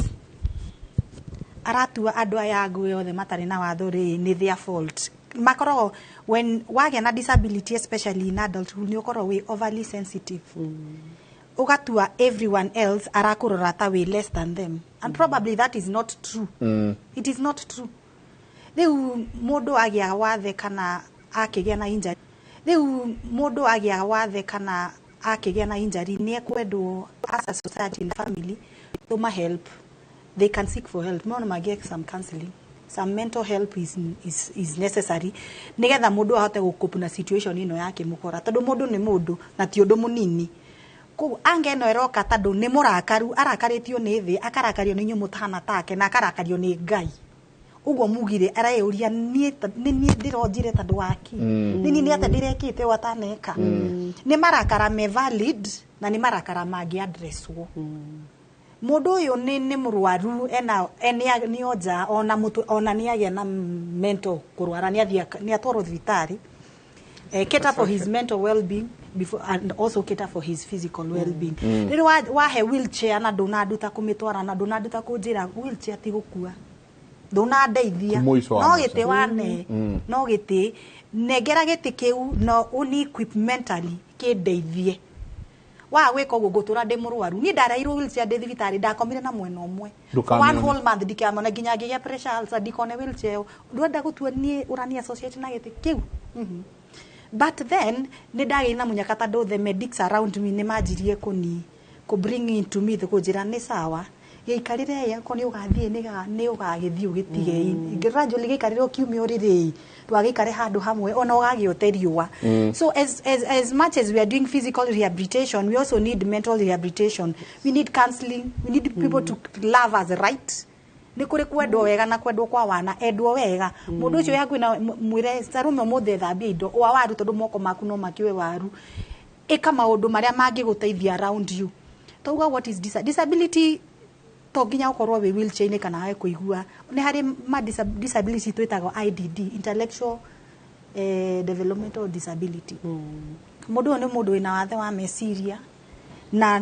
Aratua andũ aya angĩ othe matarĩ na watho rĩ, nĩ their fault. Makoragwo when wagĩa na disability, especially in adulthood, nĩ ũkoragwo wĩ overly sensitive, ũgatua everyone else arakũrora ta wĩ less than them, and probably that is not true. It is not true. Rĩu mũndũ agĩa wathe kana akĩgĩa na injury, rĩu mũndũ agĩa wathe kana akĩgĩa na injury, nĩ ekwendwo as a society and family tũma help. They can seek for help, no magĩe some counseling, some mental help is necessary nigetha mũndũ ahote gũcope na situation ĩno yake mũkora, tondũ mũndũ nĩ mũndũ na ti ũndũ mũnini. Koguo anga ĩno ĩroka tondũ nĩ mũrakaru, arakarĩtio nĩ thĩ, akarakario nĩ inyuĩ mũtahana take, na akarakario nĩ Ngai. Ũguo mugire areyũria, niĩ nĩ niĩ ndĩronjire tondũ waki? Nĩ niĩ, nĩ atĩa ndĩrekĩte ũũ ataneka? Nĩ marakara me valid na nĩ marakara mangĩ addresswo. Mũndũ ũyũ nĩ mũrwaru, ena nĩ onja ona mũtwe, ona nĩ agĩa na mental kũrwara, nĩ athiĩ nĩ atwarwo thibitarĩ, cater for his mental well-being before and also cater for his physical well-being. Rĩrĩ wahe wheelchair na ndũnanduta kũmĩtwara na ndũnanduta kũnjĩra wheelchair ti gũkua, ndũnandeithia.
Ti mũico wa
No
maica.
gĩtĩ wane, no gĩtĩ nengera gĩtĩ kĩu no uni equip mentally kĩndeithie wa gwĩka ũguo ngũtũra ndĩ mũrwaru. Niĩ ndareirwo wheelchair ndĩ thibitarĩ, ndakomire na mwena ũmwe for
Ndũkamĩone.
one whole month, ndikamĩona nginya ngĩgĩa pressure ulcer, ndikone wheelchair ĩyo. Ndwenda gũtua niĩ ũrani associate na gĩtĩ kĩu. But then nĩ ndagĩire na mũnyaka tondũ the medics around me nĩ manjirie kũni kũ bring into me, kũnjĩra nĩ sawa. Gĩikarĩre ĩ, akorwo nĩ ũgathiĩ nĩ ũgagĩthiĩ ũgĩtige gradually, gĩikarĩre ũkiumia ũrĩrĩ, ndũgagĩikare handũ hamwe ona ũgagĩote riũa. So as much as we are doing physical rehabilitation, we also need mental rehabilitation. We need counseling, we need people to love us, right? Nĩ kũrĩ kwendwo wega na kwendwo kwa wana, endwo wega mũndũ ũcio wĩ hakuhĩ na mwĩre carume ũmũthĩ thambia indo wa waru, tondũ moko maku no makiwe waru. Ĩka maũndũ marĩa mangĩgũteithia around you. Tauga what is disability? To nginya ũkorwo wĩ wheelchair-inĩ kana wage kũigua. Nĩ harĩ ma disability twĩtagwo IDD, intellectual developmental disability. Mũndũ ũyũ nĩ mũndũ wĩna wathe wa meciria, na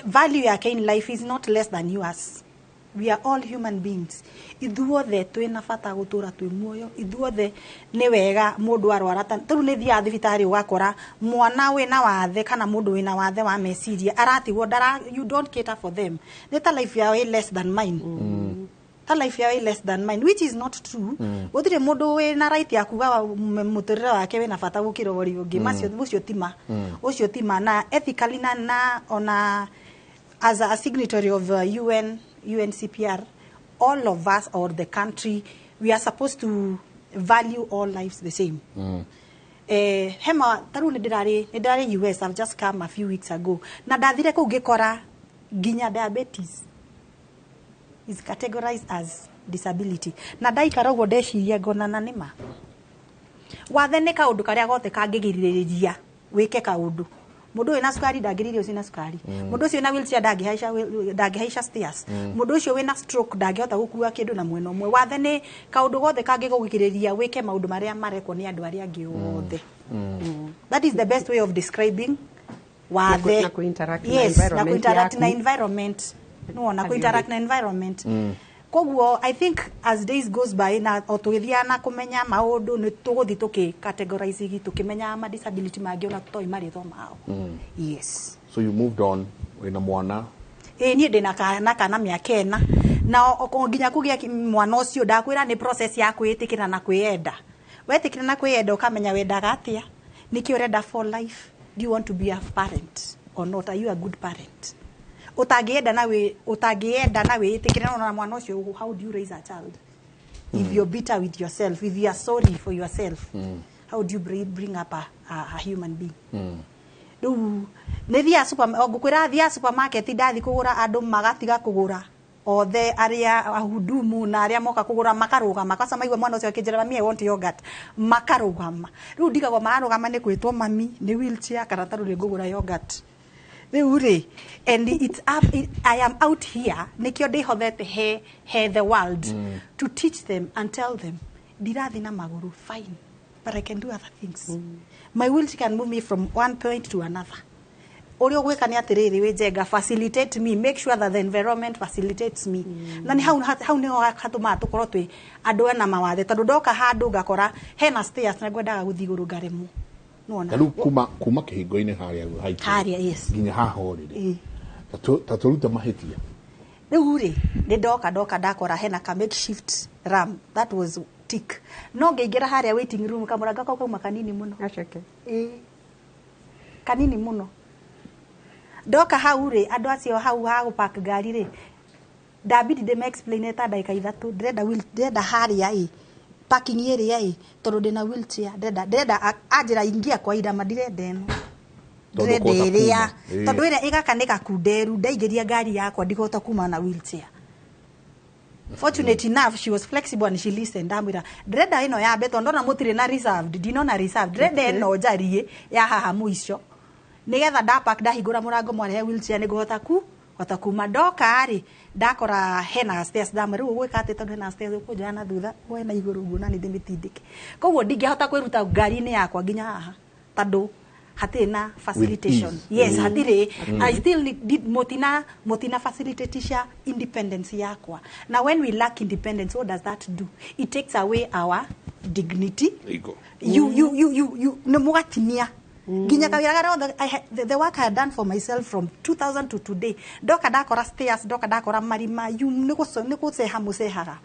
value yake in life is not less than yours. We are all human beings. Ithuothe twĩna bata gũtũra twĩ muoyo. Ithuothe nĩ wega mũndũ arwara ta rĩu nĩ thiaga thibitarĩ, ũgakora mwana wĩna wathe kana mũndũ wĩna wathe wa meciria aratigwo ndara, you don't cater for them, nĩ ta life yao ĩ less than mine, ta life yao ĩ less than mine, which is not true. Gũtirĩ mũndũ wĩna right ya kuga mũtũrĩre wake wĩna bata gũkĩra ũrĩa ũngĩ. Macio ũcio tima ũcio tima na ethically na ona as a signatory of UN UNCPR, all of us or the country, we are supposed to value all lives the same. Hema tarĩu nĩ ndĩrarĩ US. I've just come a few weeks ago, na ndathire kũu ngĩkora nginya diabetes is categorized as disability, na ndaikara ũguo ndeciria ngona na nĩma wathe nĩ kaũndũ karĩa gothe kangĩgirĩrĩria wĩke kaũndũ. Mũndũ ũyũ na cukari ndangĩrĩria ũcio na cukari. Mũndũ ũcio na wheelchair ndangĩhaica stairs. Mũndũ ũcio wĩna stroke ndangĩhota gũkua kĩndũ na mwena ũmwe. Wathe nĩ kaũndũ gothe kangĩgũgirĩrĩria wĩke maũndũ marĩa marekwo nĩ andũ arĩa angĩ othe. That is the best way of describing wathe.
Na kũ-interact na
Yes, na
environment
ku-interact na
yaku.
Environment, no na ku-interact na environment. Koguo I think as days goes by na o tũgĩthiaga na kũmenya maũndũ, nĩ tũgũthiĩ tũkĩ categorize, tũkĩmenyaga ma disability mangĩ ona tũtoĩ marĩtwa mao. Yes.
So you moved on wĩna mwana?
Ĩ, niĩ ndĩna kana kana mĩaka 4, na nginya kũgĩa mwana ũcio, ndakwĩra nĩ process ya kwĩĩtĩkĩra na kwĩyenda. Wetĩkĩra na kwĩyenda, ũkamenya wendaga atĩa, nĩkĩ ũrenda for life. Do you want to be a parent or not? Are you a good parent? Ũtangĩenda na wĩ ũtangĩenda na wĩĩtĩkĩre na mwana ũcio, how do you raise a child if you're bitter with yourself, if you are sorry for yourself? How do you bring up a human being? Rĩu nĩ thiaga super, o ngũkwĩra thiaga supermarket, ndathi kũgũra, andũ magatiga kũgũra othe, arĩa ahudumu na arĩa moka kũgũra makarũgama kaca maigua mwana ũcio akĩnjĩra, "Mami, I want yogurt," makarũgama. Rĩu ndigagwo mararũgama nĩ kwĩtwo mami nĩ wheelchair kana tarĩu nĩ ngũgũra yogurt rĩu rĩ. And it's up, I am out here nĩkĩo ndĩhothete he the world to teach them and tell them ndirathi na magũrũ, fine, but I can do other things. My wheelchair can move me from one point to another. Ũrĩa ũgwĩka nĩ atĩrĩrĩ, wĩ njenga, facilitate me, make sure that the environment facilitates me. Na nĩ hau nĩho hatũmaga tũkorwo twĩ andũ ena mawathe, tondũ ndoka handũ ngakora hena stairs na ngwendaga gũthiĩ igũrũ ngaremwo. Nĩwona?
Ta rĩu kuma kĩhingo-inĩ harĩa haitũ
Harĩa, yes.
nginya haha ũrĩrĩ, ta tũrute mahĩtia.
Rĩu rĩ, nĩ ndoka ndakora hena ka makeshift ramp that was tick, no ngĩingĩra harĩa waiting room, kamũrango kau kauma kanini mũno.
Gaceke.
Ĩĩ, kanini mũno. Ndoka hau rĩ, andũ acio hau ha gũpark ngari rĩ, ndambidi ndĩme explain ta ndagĩka 3, ndĩrenda ndĩrenda harĩa ĩ parking ĩrĩa ĩ, tondũ ndĩna wheelchair, ndĩrenda anjĩra ingia kwa irama, ndirenda ĩno.
Tondũ
Ndĩrenda
kũhota
ĩrĩa
kuma. Ĩĩ.
Tondũ ĩrĩa ĩgaka nĩ gakunderu, ndaingĩria ngari yakwa ndikũhota kuma na wheelchair. Fortunate enough, she was flexible and she listened. Ndamwĩra ndĩrenda ĩno ya mbe, tondũ ndona mũtirĩ na reserved, ndinona reserved, ndĩrenda ĩno njariĩ ya haha mũico, nĩgetha ndapark, ndahingũra mũrango, mwarehe wheelchair, nĩngũhota ku hota kuma. Ndoka rĩ, ndakora hena stairs. Ndamwĩra, rĩu ũgwĩka atĩ tondũ hena stairs, ũkũnjoya na thutha woe na igũrũ ũguo na nĩ ndĩmĩtindĩke. Koguo ndingĩhota kwĩruta ngari-inĩ yakwa nginya haha tondũ hatirĩ na facilitation.
Ease.
Yes. Hatirĩ. I still need mutina facilitatisha independence yakwa. Na when we lack independence, what does that do? It takes away our dignity.
Ego.
You nĩ mũgatinia nginya kawĩra karĩa othe the work I had done for myself from 2000 to today. Ndoka ndakora stairs, ndoka ndakora marima, you nĩ gũceha mũcehaga,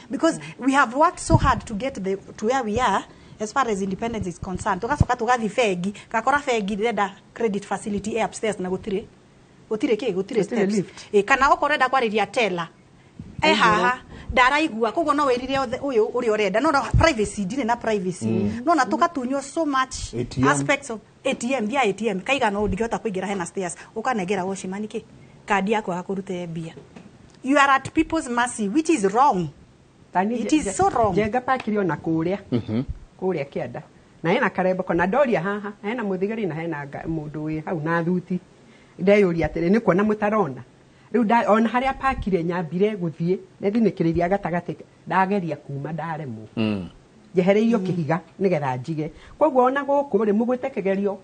because we have worked so hard to get to where we are as far as independence is concerned. Tugacoka tugathi bengi, ngakora bengi ndĩrenda credit facility ĩ upstairs na gũtirĩ Gũtirĩ kĩ, gũtirĩ steps. Kana okorwo ũrenda kwarĩria teller haha ndaraigua, koguo no wĩrire ũyũ ũrĩa ũrenda, no privacy, ndirĩ na privacy. No na tũgatunywo so much.
ATM.
Aspects of ATM, thia ATM kaigana ũũ, ndingĩhota kũingĩra, hena stairs, ũkanengera watchman kĩ kandi yaku agakũrutĩre mbia. You are at people's mercy, which is wrong. It is so wrong.
Njenga pakiri ona kũrĩa kũrĩa kĩanda na hena karembeko na ndoria haha hena mũthigari na hena mũndũ wĩ hau na thuti, ndeyũria atĩrĩ, nĩ kuona mũtarona rĩu ona harĩa pakire nyambire gũthiĩ nethinĩkĩrĩria gatagatĩ, ndageria kuma ndaremwo, njehereirio kĩhiga nĩgetha njige. Koguo ona gũkũ rĩ mũgwĩte kĩgerio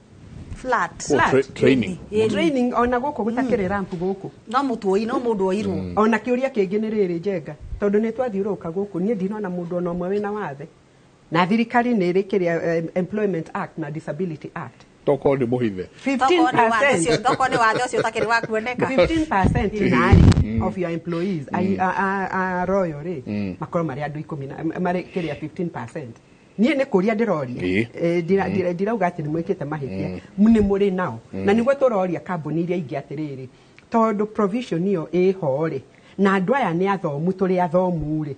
flat.
Oh, training.
Training ona gũkũ gũtakĩrĩ ramp gũkũ.
No mũtu no mũndũ oirwo.
Ona kĩũria kĩngĩ nĩ rĩrĩ, Njenga, tondũ nĩ twathiũrũrũka gũkũ, niĩ ndinona mũndũ ona ũmwe wĩna wathe, na thirikari nĩ ĩrĩ kĩrĩa Employment Act na Disability Act.
Tokorwo nĩ mũhithe.
15%.
Tokorwo nĩ wathe ũcio ũtakĩrĩ wa kuoneka.
15% nari of your employees a royal rĩ makorwo marĩ andũ 10 na marĩ kĩrĩa 15%. Niĩ nĩ kũria ndĩroria, ndirauga atĩ nĩ mwĩkĩte mahĩtia, nĩ mũrĩ nao, na nĩguo tũroria kambuni iria ingĩ atĩrĩrĩ, tondũ provision ĩyo ĩho rĩ, na andũ aya nĩ athomu, tũrĩ athomu rĩ,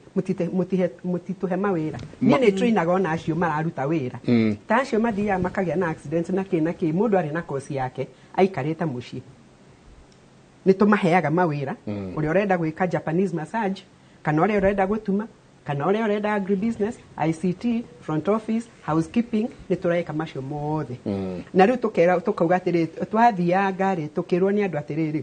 mũtitũhe mawĩra. Niĩ nĩ trainaga ona acio mararuta wĩra, ta acio mathiaga makagĩa na accident na kĩ na kĩ, mũndũ arĩ na kosi yake aikarĩte mũciĩ, nĩ tũmaheaga mawĩra. Ũrĩa ũrenda gwĩka Japanese massage, kana ũrĩa ũrenda gũtuma, kana ũrĩa ũrenda agribusiness, ICT, front office, housekeeping, nĩ tũreka macio mothe. Na rĩu tũkauga atĩrĩ, twathianga rĩ tũkĩrwo nĩ andũ atĩrĩrĩ,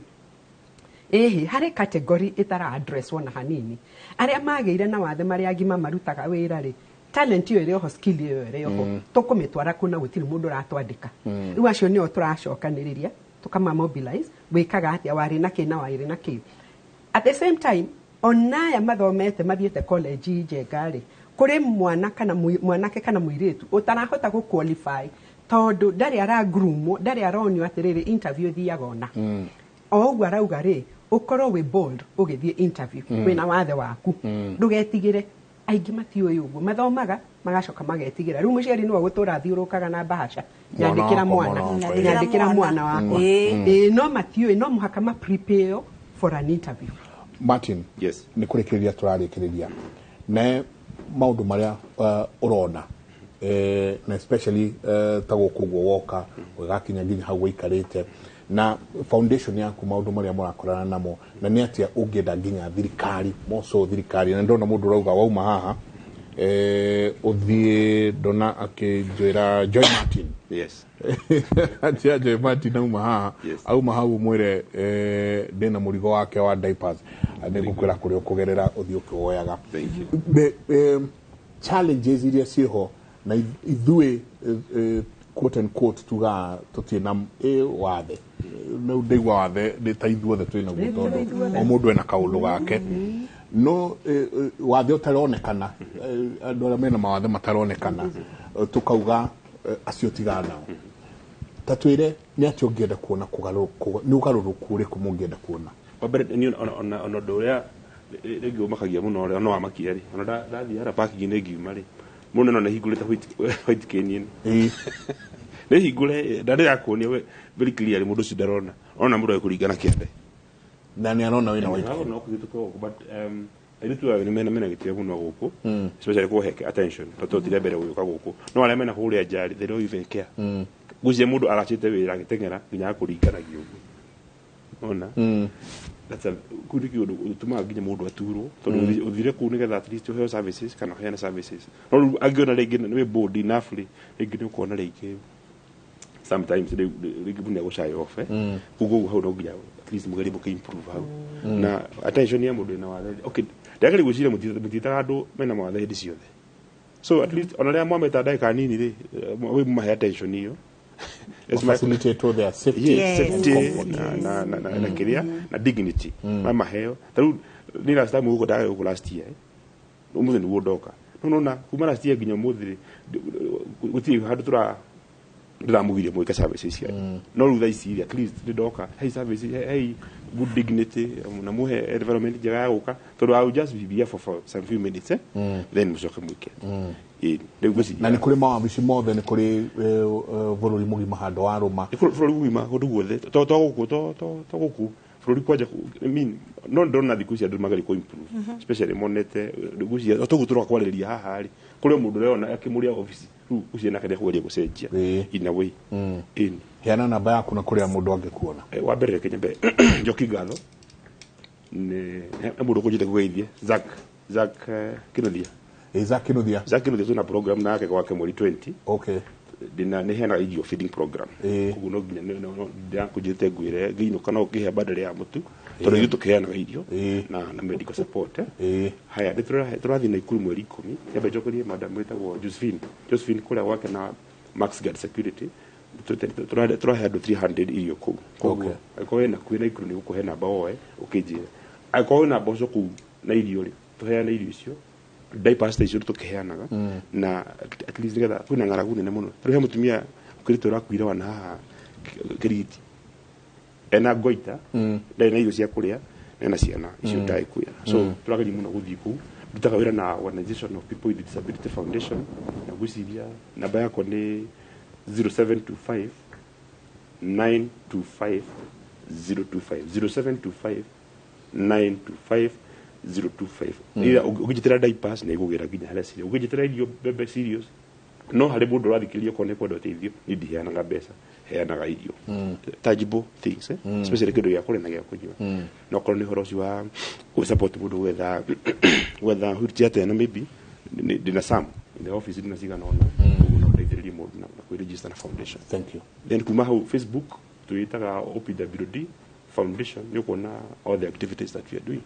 ĩhĩ harĩ category ĩtara address wona hanini, arĩa magĩire na wathe marĩa agima marutaga wĩra rĩ, talent ĩyo ĩrĩ oho, skill ĩyo ĩrĩ oho, tũkũmĩtwara kũ na gũtirĩ mũndũ ũratwandĩka. Rĩu acio nĩo tũracokanĩrĩria tũkama mobilize, wĩkaga atĩa, warĩ na kĩ na warĩ na kĩ. At the same time, onaya mathomete mathiĩte college Njenga rĩ, kũrĩ mwana kana mwanake kana mũirĩtu ũtarahota gũ qualify tondũ ndarĩ aragroomwo, ndarĩ aronio atĩrĩrĩ interview ĩthiaga ona o ũguo arauga rĩ, ũkorwo wĩ bold ũgĩthiĩ interview, wĩna wathe waku, ndũgetigĩre. Aingĩ matiũĩ ũguo, mathomaga magacoka magetigĩra. Rĩu mũciari nĩwe gũtũra athiũrũrũkaga na mbahaca, nyandĩkĩra mwana, nyandĩkĩra mwana wakwa. No matiũĩ, no mũhaka ma prepare for an interview.
Martin,
yes,
nĩ kũrĩkĩrĩria tũrarĩkĩrĩria ne maũndũ marĩa ũrona, na especially ta gũkũ ũguo woka ũgakinya nginya hau ũikarĩte na foundation yaku, maũndũ marĩa mũrakorana namo, na nĩ atĩa ũngĩenda nginya thirikari, moco thirikari, na ndona mũndũ ũrauga wauma haha ũthiĩ, ndona akĩnjĩra Joy Martin.
Yes.
Atia Joy Martin auma haha, auma hau mwĩre ndĩna mũrigo wake wa diapers, nĩngũkwĩra kũrĩa ũkũgerera ũthiĩ ũkĩwoyaga. Challenges iria ciĩho na ithuĩ quote and quote tugaga tũtirĩ na wathe, no ndaigua wathe nĩ ta ithuothe twĩ naguo, tondũ o mũndũ ena kaũndũ gake, no wathe ũtaronekana, andũ arĩa mena mawathe mataronekana, tũkauga acio tigana nao. Ta twĩre nĩ atĩa ũngĩenda kuona nĩ ũgarũrũku ũrĩkũ mũngĩenda kuona?
Wa mbere niĩ ona ũndũ ũrĩa rĩngĩ ũmakagia mũno, ũrĩa ona wamakia rĩ, ona ndathiĩ harĩa parking-inĩ ngiuma rĩ, mũndũ no nĩhingũrĩte white cane ĩno, nĩhingũre na ndĩrakuonia very clearly mũndũ ũcio ndarona, ona mũndũ agĩkũringana kĩande
na nĩ arona wĩna white cane.
No kũhĩtũka gũkũ, but airĩtu aya nĩ mena gĩtĩo mũno gũkũ, especially kũhe attention, tondũ tũtirĩ mbere gũgĩũka gũkũ, no arĩa mena kũrĩa nja rĩ, they don't even care. Ngwĩciria mũndũ aracĩte wĩra agĩteng'era nginya agakũringanagia ũguo, ona that's a kũu nĩ kĩũndũ ũtũmaga nginya mũndũ aturwo, tondũ ũthire kũu nĩgetha at least ũheo services kana ũheane services, no rĩu angĩona rĩngĩ nĩ bold enough rĩ, rĩngĩ nĩ ũkuona rĩngĩ sometimes rĩngĩ mũndũ nĩagũcaĩ off, koguo hau no nginya at least mũgerie mũkĩ improve hau na attention ya mũndũ wĩna wathe. Okay, ndagĩrĩire gwĩciria mũtiĩtaga andũ mena mawathe hĩndĩ ciothe, so at least ona rĩrĩa mwameta ndagĩka nini rĩ, mũmahe attention ĩyo.
Facilitate their safety,
yes, safety na kĩrĩa na dignity mamaheo. Ta rĩu nĩ last time gũkũ ndagĩ gũkũ last year, ũmũthĩ nĩguo ndoka, no nona kuma last year nginya ũmũthĩ rĩ, gũtirĩ handũ tũra ndĩramũgiria mwĩke services cianyu, no rĩu thaa ici at least nĩ ndoka, hey services, hey good dignity, na muhe environment njega ya gũka, tondũ I will just be here for some few minutes, then mũcoke mwĩke. Rĩu ngwĩciria
Na nĩ kũrĩ mawabici mothe, nĩ kũrĩ bũrũri mũgima handũ wa rũma?
Bũrũri mũgima kũndũ guothe, to to gũkũ, to gũkũ bũrũri kwanja. I mean, no ndĩrona thikũ ici andũ mageria kũ improve, especially monete ngwĩciria to tũroka kwarĩrĩria haha rĩ, kũrĩ o mũndũ ũreyona akĩmũrĩa obici rĩu ngwĩciria nake nĩekũgeria gũcenjia in a way. Ĩni.
Heana namba yaku na kũrĩa mũndũ angĩkuona.
Wa mbere, reke nyambe njoki ngatho nĩ he mũndũ ũkũnjĩte kũgeithie Zack Kinuthia.
Zack Kinuthia.
Zack Kinuthia, twĩna program nake gwake mweri 20. Ndĩna nĩ heanaga irio, feeding program. Koguo no nginya ndĩrakũnjĩte ngwĩre ngĩinũka no ũkĩhe bandari ya mũtu, tondũ ithuĩ tũkĩheanaga irio na medical support. Haya, nĩ tũrathiĩ Naikuru mweri 10. Nyambe njokerie madam wĩtagwo Josephine kũrĩa gwake na Max Guard Security. Tũrahe andũ 300 irio kũu. Koguo angĩkorwo wĩna kuhĩ Naikuru, nĩ gũkũhe namba woe ũkĩnjĩre. Angĩkorwo wĩna mboco kũu na irio rĩ, tũheane irio icio, diapers ta icio tũkĩheanaga, na at least nĩgetha kwĩna ng'aragu nene mũno. Rĩu he mũtumia ũkĩrĩte ũrakuire wana haha Kĩrigiti ena ngoita, ndarĩ na irio cia kũrĩa, ena ciana icio ndagĩkuĩra. So tũrageria mũno gũthiĩ kũu. Ndutaga wĩra na Organization of People with Disability Foundation, na ngwĩciria namba yakwa nĩ 0725 925 025, 0725 925 025. Ira ũngĩnjĩtĩra diapers nĩ igũgĩra nginya harĩa cirĩ, ũngĩnjĩtĩra irio, mbembe, cereals. No harĩ mũndũ ũrathikĩrĩria okorwo nĩ kwenda ũteithio, niĩ ndiheanaga mbeca, heanaga irio, tangible things, especially kĩndũ gĩa kũrĩa na gĩa kũnyua. No okorwo nĩ ũhoro ũcio wa gũ support mũndũ gwetha wheelchair ta ĩno, maybe ndĩna some in the office, ndĩna cigana ũna. Koguo no ndeithĩrĩrie mũndũ na kwĩregister na foundation.
Thank you.
Then kuma hau Facebook twĩtaga OPWD Foundation, nĩ ũkuona all the activities that we are doing,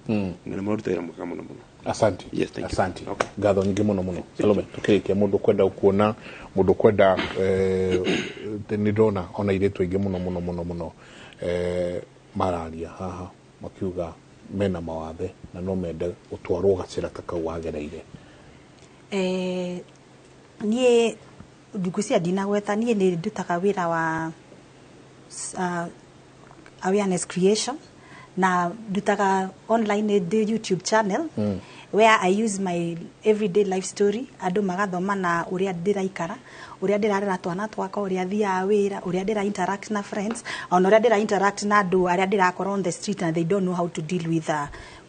na nĩ maruta wĩra mwega mũno mũno.
Asante.
Yes, thank you.
Asante. Ngatho nyingĩ mũno mũno. Salome, tukĩrĩkia, mũndũ kwenda kuona, mũndũ kwenda, nĩ ndona ona airĩtu aingĩ mũno mũno mũno mũno, mararia haha makiuga mena mawathe na no mende gũtwarwo gacĩra ta kau wagereire.
Niĩ ngwĩciria ndinagweta, niĩ nĩ ndutaga wĩra wa awareness creation na ndutaga online ndĩ YouTube channel, where I use my everyday life story, andũ magathoma na ũrĩa ndĩraikara, ũrĩa ndĩrarera twana twakwa, ũrĩa thiaga wĩra, ũrĩa ndĩra interact na friends, ona ũrĩa ndĩra interact na andũ arĩa ndĩrakora on the street and they don't know how to deal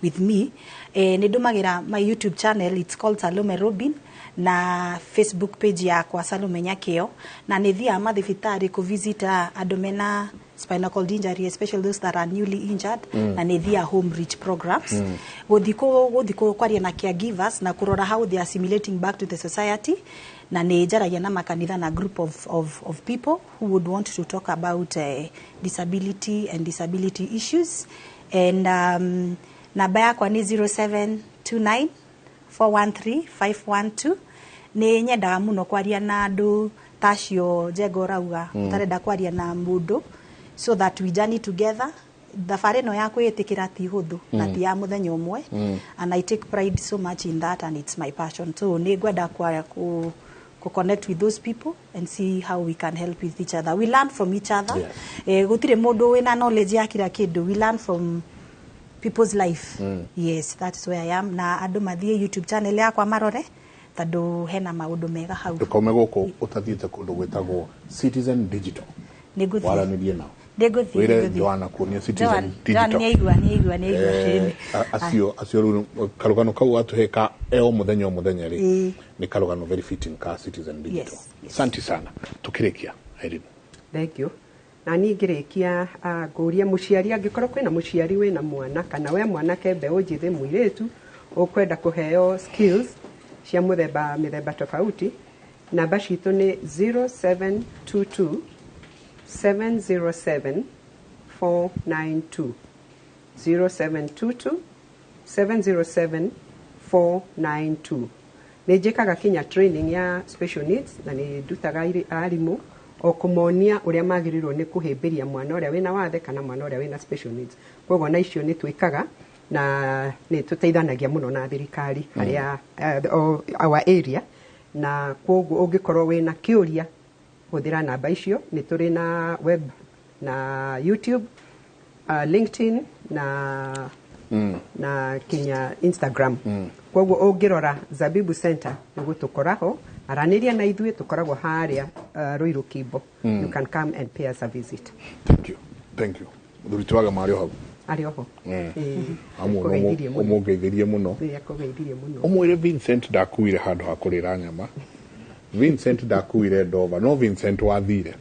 with me. Nĩ ndũmagĩra my YouTube channel, it's called Salome Robin, na Facebook page yakwa Salome Nyakeo, na nĩ thiaga mathibitarĩ kũ visit andũ mena spinal cord injury, especially those that are newly injured, na nĩ thiaga home reach programs, gũthiĩ kwaria na caregivers na kũrora how they are assimilating back to the society, na nĩ njaragia na makanitha na group of people who would want to talk about disability and disability issues. And namba yakwa nĩ 0729 413 512. Nĩ nyendaga mũno kwaria na andũ ta acio Njenga ũrauga, ũtarenda kwaria na mũndũ, so that we journey together. Thabarĩ ĩno ya kwĩĩtĩkĩra ti hũthũ na ti ya mũthenya ũmwe, and I take pride so much in that and it's my passion. So nĩ ngwenda ku connect with those people and see how we can help with each other. We learn from each other. Gũtirĩ mũndũ wĩna knowledge ya kila kĩndũ. We learn from people's life. Yes, that's where I am. Na andũ mathiĩ YouTube channel yakwa marore, tondũ hena maũndũ mega hau.
Ndũkaume gũkũ ũtathiĩte kũndũ gwĩtagwo Citizen Digital.
Nĩngũthiĩ.
Waranĩrie nao.
Nĩngũthiĩ.
Wĩre
Nĩngũthiĩ.
Joana kuonia Citizen
Joan
Digital.
nĩaigua, nĩaigua, nĩaigua.
Acio rĩu karũgano kau watũhe ka o mũthenya o mũthenya rĩ, nĩ karũgano very fitting ka Citizen Digital. Asante sana. Tukĩrĩkia, Irene.
Thank you. Na niĩ ngĩrĩkia, ngũria mũciari, angĩkorwo kwĩna mũciari wĩna mwana kana we mwanake, mbeũ njĩthĩ, mũirĩtu ũkwenda kũheo skills cia mũthemba mĩthemba tofauti, namba citũ nĩ 0722 707 492, 0722 707 492. Nĩ njĩkaga kinya training ya special needs na nĩ ndutaga arimũ o kũmonia ũrĩa magĩrĩirwo nĩ kũhĩmbĩria mwana ũrĩa wĩna wathe kana mwana ũrĩa wĩna special needs. Koguo na icio nĩ twĩkaga na nĩ tũteithanagia mũno na thirikari harĩa our area, na koguo ũngĩkorwo wĩna kĩũria, hũthĩra namba icio. Nĩ tũrĩ na web na YouTube, LinkedIn na na kinya Instagram. Koguo ũngĩrora Zabibu Center nĩ gũtũkora ho. Aranĩria na ithuĩ, tũkoragwo harĩa Ruiru Kimbo. You can come and pay us a visit.
Thank you, thank you. Mũthuri ti waga marĩ o hau?
Arĩ oho.
Akũgeithirie mũno. Ũmũgeithirie mũno.
Akũgeithirie mũno.
Ũmwĩre Vincent ndakuire handũ ha kũrĩra nyama. Vincent ndakuire Ndova, no Vincent wathire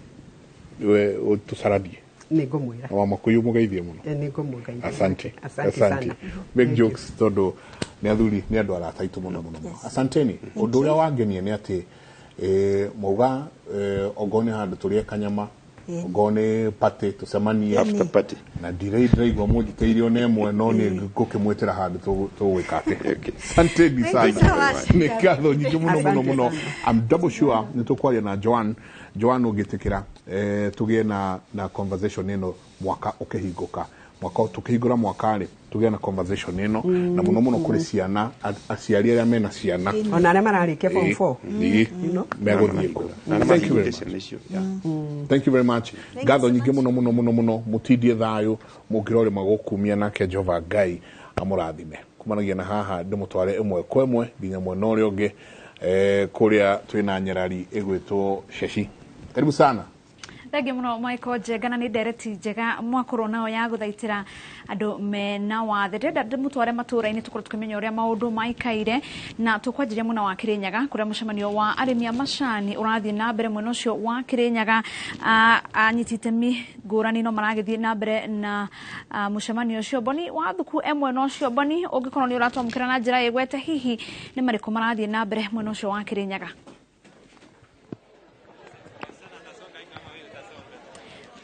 we tũcaradie.
Nĩ ngũmwĩra.
Wa Makuyu mũgeithie mũno.
Nĩ ngũmũgeithia.
Asante.
Asante sana.
Big jokes, tondũ nĩ athuri, nĩ andũ arata aitũ mũno mũno mũno. Asanteni. Ũndũ ũrĩa wangenia nĩ atĩ mauga ongorwo nĩ handũ tũrĩe kanyama, ongorwo nĩ party tũcemanie.
After party.
Na ndiraigua mũnjĩtĩire ona ĩmwe, no nĩ ngũkĩmwĩtĩra handũ tũgwĩka atĩ. Asanteni sana. Nĩ ngatho nyingĩ mũno mũno mũno. I'm double sure nĩ tũkwaria na Joan. Joan, ũngĩtĩkĩra tũgĩe na conversation ĩno mwaka ũkĩhingũka, mwaka tũkĩhingũra mwaka rĩ, tũgĩe na conversation ĩno, na mũno mũno kũrĩ ciana, aciari arĩa mena ciana.
Ona arĩa mararĩkia form 4.
You know? Megũthiĩ kũ. Thank you very much. Thank you very much. Ngatho nyingĩ mũno mũno mũno mũno. Mũtindie thayũ, mũngĩrorĩma gũkumia nake Jehova Ngai amũrathime. Kumanagia na haha ndĩmũtware ĩmwe kwa ĩmwe nginya mwena ũrĩa ũngĩ, kũrĩa twĩna nyarari ĩgwĩtwo Ceci. Karibu sana.
Thengiũ mũno Michael Njenga, na nĩ ndereti njega mwakorwo nao ya gũthaitĩra andũ mena wathe. Ndĩrenda ndĩmũtware matũũra-inĩ tũkorwo tũkĩmenya ũrĩa maũndũ maikaire, na tũkwanjĩria mwena wa Kĩrĩnyaga kũrĩa mũcemanio wa arĩmi a macani ũrathiĩ na mbere mwena ũcio wa Kĩrĩnyaga. Anyiti itemi ngũrani no maragĩthiĩ na mbere na mũcemanio ũcio. Boni wa Thuku e mwena ũcio. Boni, ũngĩkorwo nĩ ũratwamũkĩra na njĩra ĩgwete, hihi nĩ marĩkũ marathiĩ na mbere mwena ũcio wa Kĩrĩnyaga?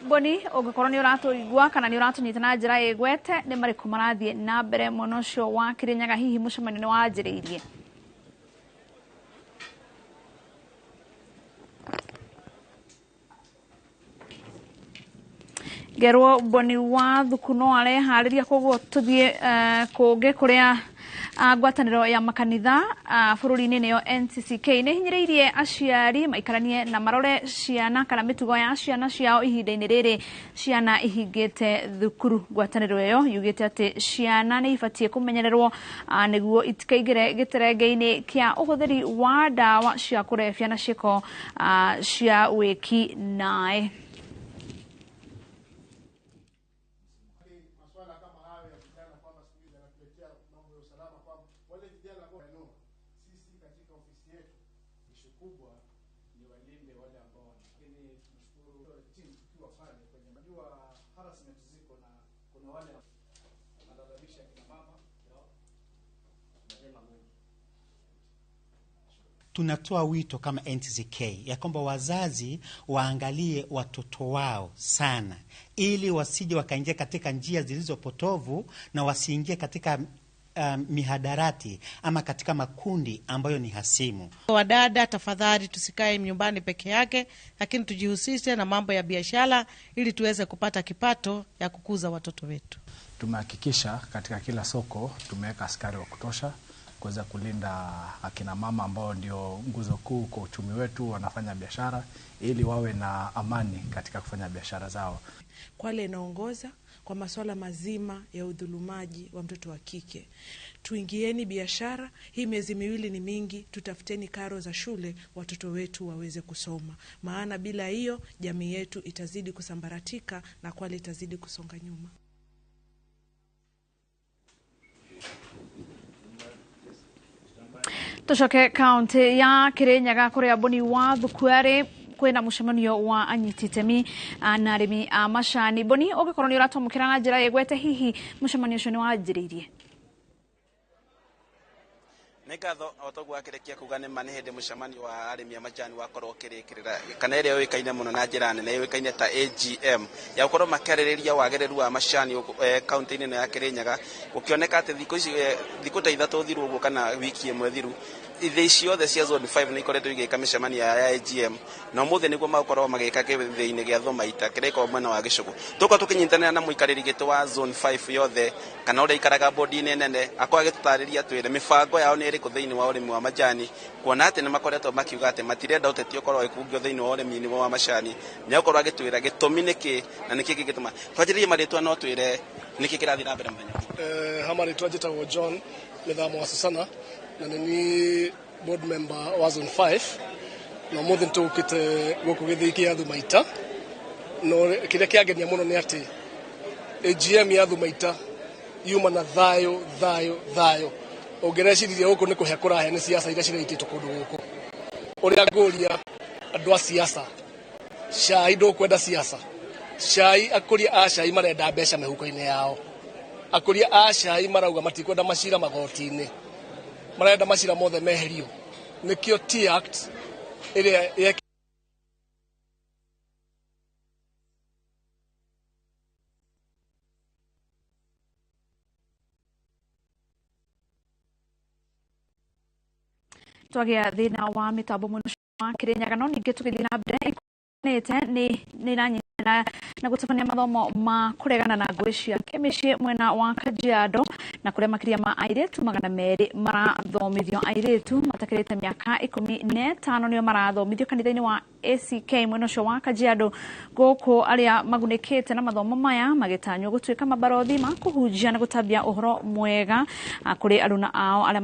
Boni, ũngĩkorwo nĩ ũratũigua kana nĩ ũratũnyita na njĩra ĩgwete, nĩ marĩkũ marathiĩ na mbere mwena ũcio wa Kĩrĩnyaga? Hihi mũcemanio nĩ wanjĩrĩirie? Ngerwo Boni wa Thuku no areharĩria, koguo tũthiĩ kũngĩ kũrĩa ngwatanĩro ya makanitha bũrũri-inĩ nĩyo NCCK nĩ hinyĩrĩirie aciari maikaranie na marore ciana kana mĩtugo ya ciana ciao ihinda-inĩ rĩrĩ ciana ihingĩte thukuru. Ngwatanĩro ĩyo yugĩte atĩ ciana nĩ ibatiĩ kũmenyererwo nĩguo itikaingĩre gĩterenge-inĩ kĩa ũhũthĩri wa ndawa cia kũrebia na ciĩko cia wĩki naĩ.
Tunatoa wito kama NCCK ya kwamba wazazi waangalie watoto wao sana, ili wasije wakaingia katika njia zilizopotovu na wasiingie katika mihadarati ama katika makundi ambayo ni hasimu.
Wadada, tafadhali tusikae nyumbani peke yake, lakini tujihusishe na mambo ya biashara ili tuweze kupata kipato ya kukuza watoto wetu.
Tumehakikisha katika kila soko tumeweka askari wa kutosha kuweza kulinda akina mama ambao ndio nguzo kuu kwa uchumi wetu, wanafanya biashara, ili wawe na amani katika kufanya biashara zao.
Kwale inaongoza kwa masuala mazima ya udhulumaji wa mtoto wa kike. Tuingieni biashara, hii miezi miwili ni mingi, tutafuteni karo za shule watoto wetu waweze kusoma. Maana bila hiyo jamii yetu itazidi kusambaratika na Kwale itazidi kusonga nyuma.
Tucoke kaunti ya Kirinyaga kuria Boni wa Thuku arĩ kwĩna mũcemanio wa anyiti itemi na arĩmi a macani. Boni, ũngĩkorwo nĩ ũratwamũkĩra na njĩra ĩgwete, hihi mũcemanio ũcio nĩ wanjĩrĩirie?
Nĩ ngatho o toguo akĩrĩkia kuga nĩ ma nĩ hĩndĩ mũcemanio wa arĩmi a macani wakorwo ũkĩrĩkĩrĩra kana ĩrĩa yũĩkaine mũno na njĩra nene yũĩkaine ta AGM ya gũkorwo makĩarĩrĩria wagĩrĩru wa macani kaunti-inĩ ĩno ya Kĩrĩnyaga, gũkĩoneka atĩ thikũ ici thikũ ta ithatũ thiru ũguo kana wiki ĩmwe thiru, ithĩ ciothe cia zone 5 nĩ ikoretwo igĩka mĩcemanio ya AGM, na ũmũthĩ nĩguo magũkorwo magĩka gĩthĩ-inĩ gĩa Thomaita kĩrĩa gĩkoragwo mwena wa Gĩcũgũ. Tũkorwo tũkĩnyitanĩra na mũikarĩri gĩtĩ wa zone 5 yothe kana ũrĩa ikaraga bodi-inĩ nene akorwo agĩtũtarĩria twĩre mĩbango yao nĩ ĩrĩkũ thĩinĩ wa ũrĩmi wa majani, kuona atĩ nĩ makoretwo makiuga atĩ matirenda ũteti ũkorwo ũgĩkungio thĩinĩ wa ũrĩmi wa macani. Nĩ akorwo agĩtwĩra gĩtũmi nĩkĩ na nĩkĩ kĩngĩtũma. Twanjĩrĩrie marĩtwa no twĩre nĩkĩ kĩrathiĩ na mbere mũthenya.
Ha marĩtwa njĩtagwo John Mĩthamo wa Susana na nĩ board member wa zone 5.
Na ũmũthĩ nĩtũgũkĩte gũkũ gĩthĩi kĩa Thumaita. No kĩrĩa kĩangenia mũno nĩ atĩ AGM ya Thumaita yuma na thayũ thayũ thayũ. Ũngĩreciririe gũkũ nĩ kũhĩa kũrahĩa nĩ siasa iria ciraitĩtwo kũndũ gũkũ. Ũrĩa ngũria andũ a siasa, cai ndũkwenda siasa. Cai akũria a cai marenda mbeca mĩhuko-inĩ yao. Akũria a cai marauga matikwenda macira magoti-inĩ, marenda macira mothe meherio. Nĩkĩo Tea Act ĩrĩa
Twagĩa thĩna wa mĩtambo mũno wa Kirinyaga no ningĩ tũgĩthiĩ na mbere nĩte nĩ nĩranyitanĩra na gũtabania mathomo ma kũregana na ngũĩ cia kĩmĩciĩ mwena wa Kajiado na kũrĩa makĩria ma airĩtu 200 marathomithio. Airĩtu matakĩrĩte mĩaka 15 nĩo marathomithio kanitha-inĩ wa ACK mwena ũcio wa Kajiado gũkũ arĩa magunĩkĩte na mathomo maya magĩtanywo gũtuĩka mabarothi ma kũhunjia na gũtambia ũhoro mwega kũrĩ aruna ao arĩa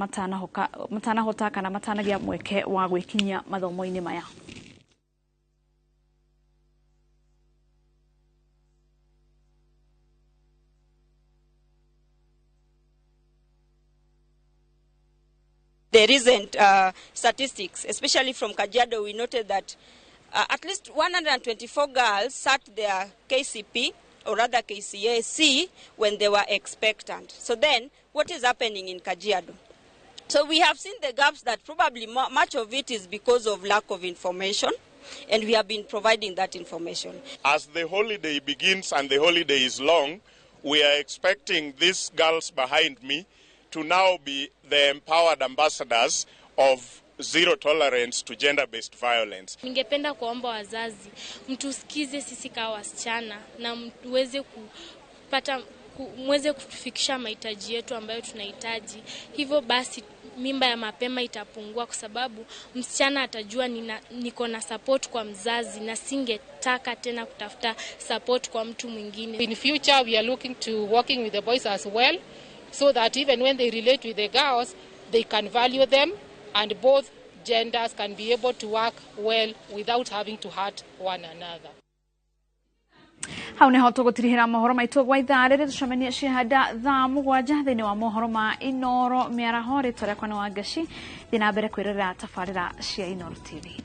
matanahota kana matanagĩa mweke wa gwĩkinyia mathomo-inĩ maya.
The recent statistics, especially from Kajiado, we noted that at least 124 girls sat their KCP, or rather KCAC, when they were expectant. So then, what is happening in Kajiado? So we have seen the gaps that probably much of it is because of lack of information, and we have been providing that information.
As the holiday begins, and the holiday is long, we are expecting these girls behind me to now be the empowered ambassadors of zero tolerance to gender-based violence.
Ningependa kuomba wazazi mtusikize sisi kama wasichana na mtuweze kupata muweze kutufikisha mahitaji yetu ambayo tunahitaji. Hivyo basi mimba ya mapema itapungua kwa sababu msichana atajua niko na support kwa mzazi na singetaka tena kutafuta support kwa mtu mwingine.
In future we are looking to working with the boys as well, so that even when they relate with the girls, they can value them and both genders can be able to work well without having to hurt one another.
Hau niho tũgũtirihĩra mohoro maitũ gwa ithaa rĩrĩ tũcemanie cihanda thaa 7 thĩinĩ wa mohoro ma Inoro mĩaraho. Rĩtwa rĩakwa nĩ Wangaci, thiĩ na mbere kwĩrorera tabarĩra cia Inoro TV.